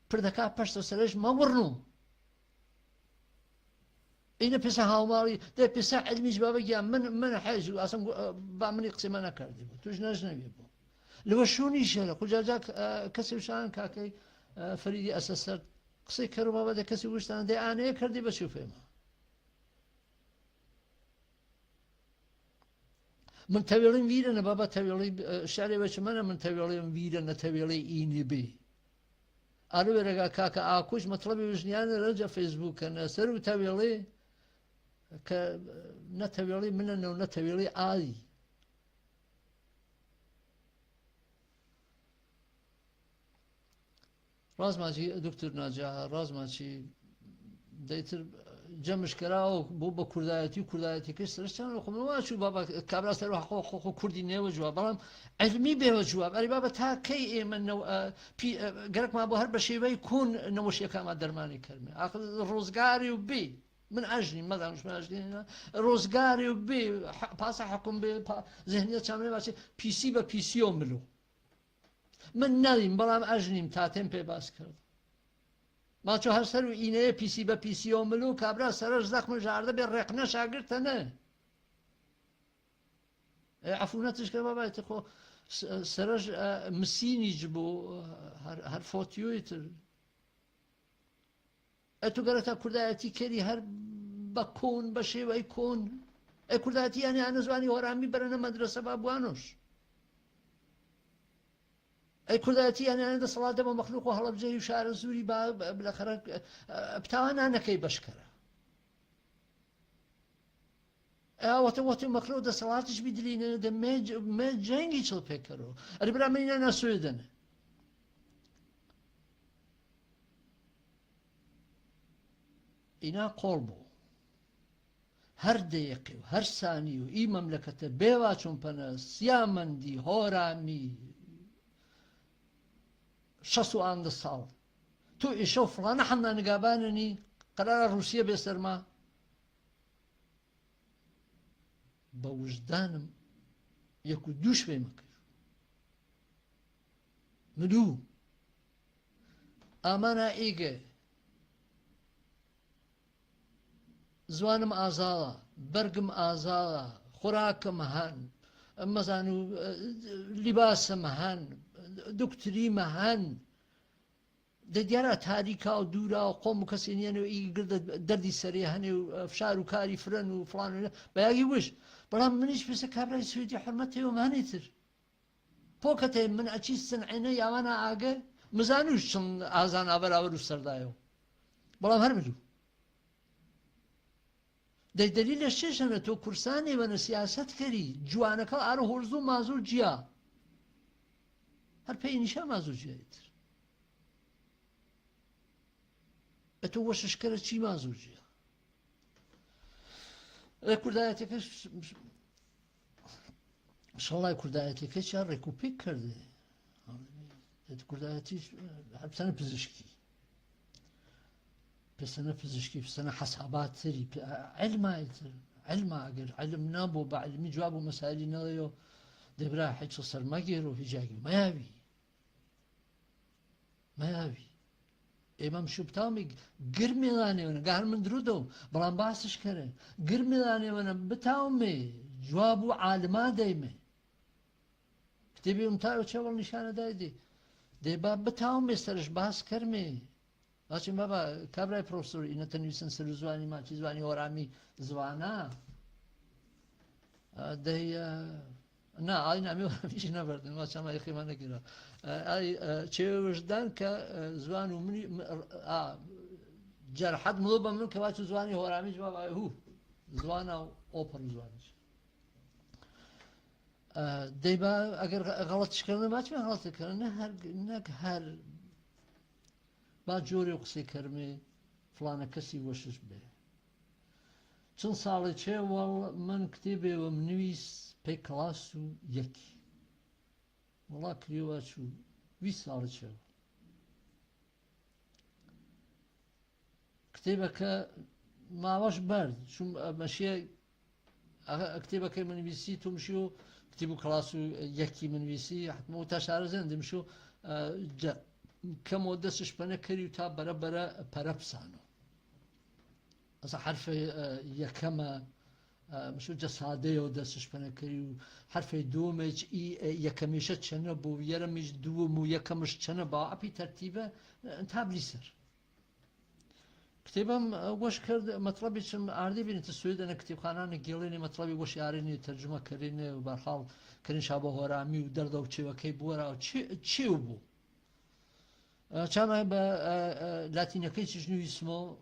prdaka pashto saresh ma wurnu. Ina pisa hawmali, de pisa ilmi jibaba giya, min, min hajju, asan, a, ba mani qsima na kardi bu. Tuj najna bi bu. Lwa shuni shela, kujaja, a, kasi ushan kakay, a, Faridi asasar. Qsi karu baba de kasi ushan, de ane kardi ba shufe ma. Min tawili wira na baba tawili, e, share wa chimana min tawili wira na tawili ini bi. Alu wira ga kaka a kush matlabi wishniana raja Facebook na saru tawili ka na tawili mina no na tawili ali. Razmachi, Doktor Najaha, Razmachi, daitir, jamishkara o, bu, bu kurdayati, kurdayati kis, rishtan o, khum, wa chu baba, kabra sar, wa, khu, khu, khu, kurdi ne wa jua, balam, ilmi be wa jua, bari baba ta kei e man no, a, pi, a, garak ma bu har bashi wai kun no wa sheka ma darmani karme. Akhir rozgari u bi. Min ajni, ma zanû, min ajni, rozgari u bi, ha-, pasa hakum bi, pa-, zihniyat chamê bache, pisi ba pisi o milu. Min nadim, balam ajnim, tatem pe bas kard. Ma cho har saru ine pisi ba pisi o milu, kabra sar zaxm jarda bi reqna şagirtene. E, afunat ishkar baba, ete xo, s-, sar, e, misini jibu, e, har, har fotiyu itir. E tu garata kurdayati keri har ba kon, ba shewai kon. E kurdayati yani ana zuani horami barana madrasa ba buanosh. E kurdayati yani ana da salata ba makhluq wa halabja yu shara zuri ba, ba, bilakhara, e, e, btawana ana kei bashkara. E, a wata, wata makro da salatish bidilina da me, me jengi chil pekaro. Ari bra mena na suedana. Ina qolbu. Har deqiu, har saniu, i mamlakata bewa chumpana, siamandi, horami, shasu anda sal. Tu isho fulana hamna nigabanani, qarara Rusiya besarma. Ba wujdanım yaku duş be makir. Mıdu. Amana ige. Zuanım azala, bergım azala, xurakım han, mızanu, e, libasım han, dukturim han. De diyara tarika u dura u qom u kasini yani i gırda derdi seri hani u, e, fşar u kari fıran u falan öyle. Bayagi wiş. Balam mın iş pese kabra Suudi hürmet yo manitir. Pokate mın açı sın ene yavana age mızanu şın azan avar avar u sardayo. Balam her milu. De delila şişana to kursani vana siyaset keri, juana kal aro horzu mazu ciya. Her pey nişa mazu ciya itir. E to waşış kere çi mazu ciya. E kurdayete ke Şalay kurdayeti keçi rekupik kerdi. Dedi kurdayeti, e, hep sene pizişki. Pe sene pizişki, pe sene hasabat tiri, pe, e, ilma itir. Ilma agir, ilim nabu, ba ilmi cuabu mesaili nalayo. Debra hiç sermagiro, hiç agi mayavi. Mayavi. Emam Şubtami girmilane vana, gahar mındrudo, balam basış kere. Girmilane vana, bıtaume, cuabu alima deyme. Kitebi umtayo çaval nişana daydi. Deba bıtaume sarış bas kerme. Lakin baba, kabray profesor, ina tanıysın sırı zuani, maçı zuani, orami zuana. A, dey, a, Na, aligna a mio mishi na barden, ma chama i khimana kira. Ai, ce wajdan ka zuanu mini, a, jarhad muluba min ka watu zuani horami jma ba hu. Zuana opar zuani. Dai ba agar galat shkarna, ma chama galat karna, har, na har ba jori o qse karme, flana kasi washish be. Chun sale che wal man ktibe wa mnuis pe klasu yaki. Wala kriwa chu wi sale che. Ktiba ka ma wash bard, chu mashia, ktiba ka manwisi tumshu, ktibu klasu yaki manwisi, hat mo ta share zen dimshu, ja, ka mo das shpana kari ta bara bara parapsano. Asa harfe, eh, yakama, eh, mishu jasade o das shpana kariu, harfe dume i, eh, yakamisha chana bu, yaramish dumu yakamish chana ba, api tartiba, eh, tablisir. Ktibam, eh, wash kard, matlabi chim ardi bin taswid ana ktibkhana ne gilini matlabi wash yarini tarjuma karini, barhal karin shabo horami, u dardo chiwa kay buara, chi, chiubu. Eh, chama ba, eh, eh, latina kay chijnu ismo,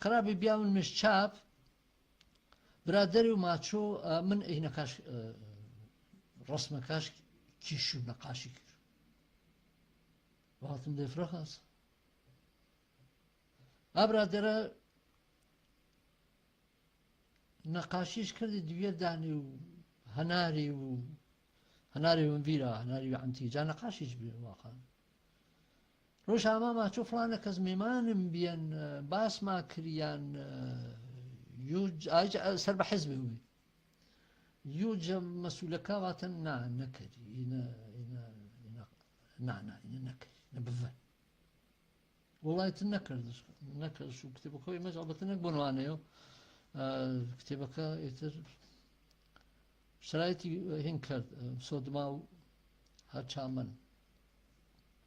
Karabi biamun mish chap, braderi u macho, eh, min ihnakash, eh, rasmakash kishu nakashi kir. Vahatum de frahas. A bradera nakashish kir de duya dani u hanari u, hanari u vira, hanari u anti, ja nakashish bi wakan. Rosh amama chuflana kaz mimanim biyan, eh, bas ma kriyan, eh, yuj, aj, eh, sarba hizbi hui. Yuj masulaka watan na, nakari, ina, ina, ina, na, na, ina nakari, na bvan. Wallahi, ta nakar, nakar shu ktiba kawai, mas albatta nakbun wane yo. Ah, ktiba ka itir sharaiti, eh, hinkar, eh, sodmau ha chaman.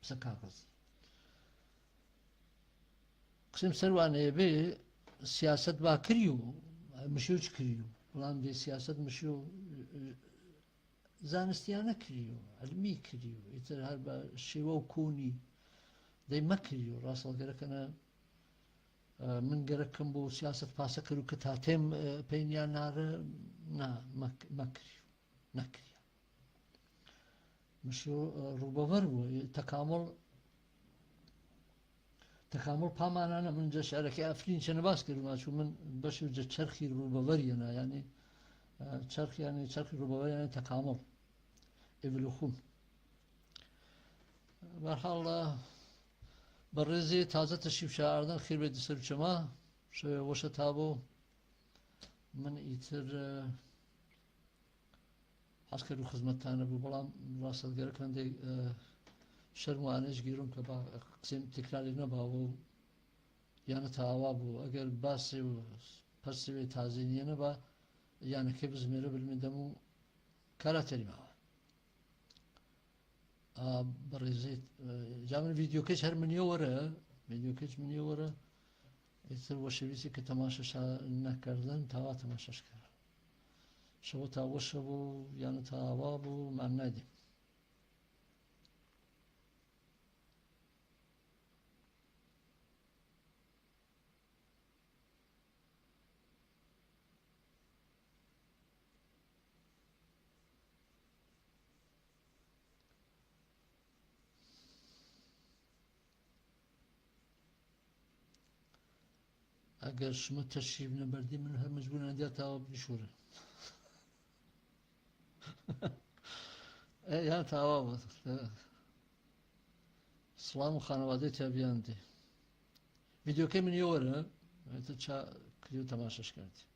Sa kagas. Qsim sarwane be siyasat ba kriyu, eh, mishu kriyu. Ulan be siyasat mishu, eh, Zanistiyana kriyu, ilmi kriyu, itir harba shiwa u kuni, dai ma kriyu, rasal garakana, eh, min garakan bu siyasat pasa karu katatem, eh, penya nara, na, ma, ma kriyu, na kriya. Mishu, eh, rubavar bu, eh, takamul, Takamul pa mana na min ja sharaki aflin chana baskir ma chu min bashu ja charkhi rubavari na, yani, eh, charkhi, yani, charkhi rubavari, yani, takamul. Evlukhun. Barhal, eh, Barizi taza tashif sha ardan khir be disar chama, shawe washa tabo, min itir, eh, Askeri xizmet tane bu, balam rasat gerekende, e, şermu ane ji girun ke ba, qisem tekrari neba bu, yanı tawa bu. Eger basi u persi ve taziniye neba, yanı ke biz mere bilmedemu kara terima. A, Barezit, e, ja min video keç her min yo were, video keç min yo were. Itir weşevisi ke tamaşa şa nekerden, tawa tamaşa şker. Şevo ta weşe bu, yanı tawa bu, mannedi. Eger şima teşrif neberdî, min her mecbûr nediya tawa bişûre. E, ya tawa bu. Evet. Silam û xanewade tebiyan de. Video ke min yo were, e, tu ça kiliyo temaşa şikerdî.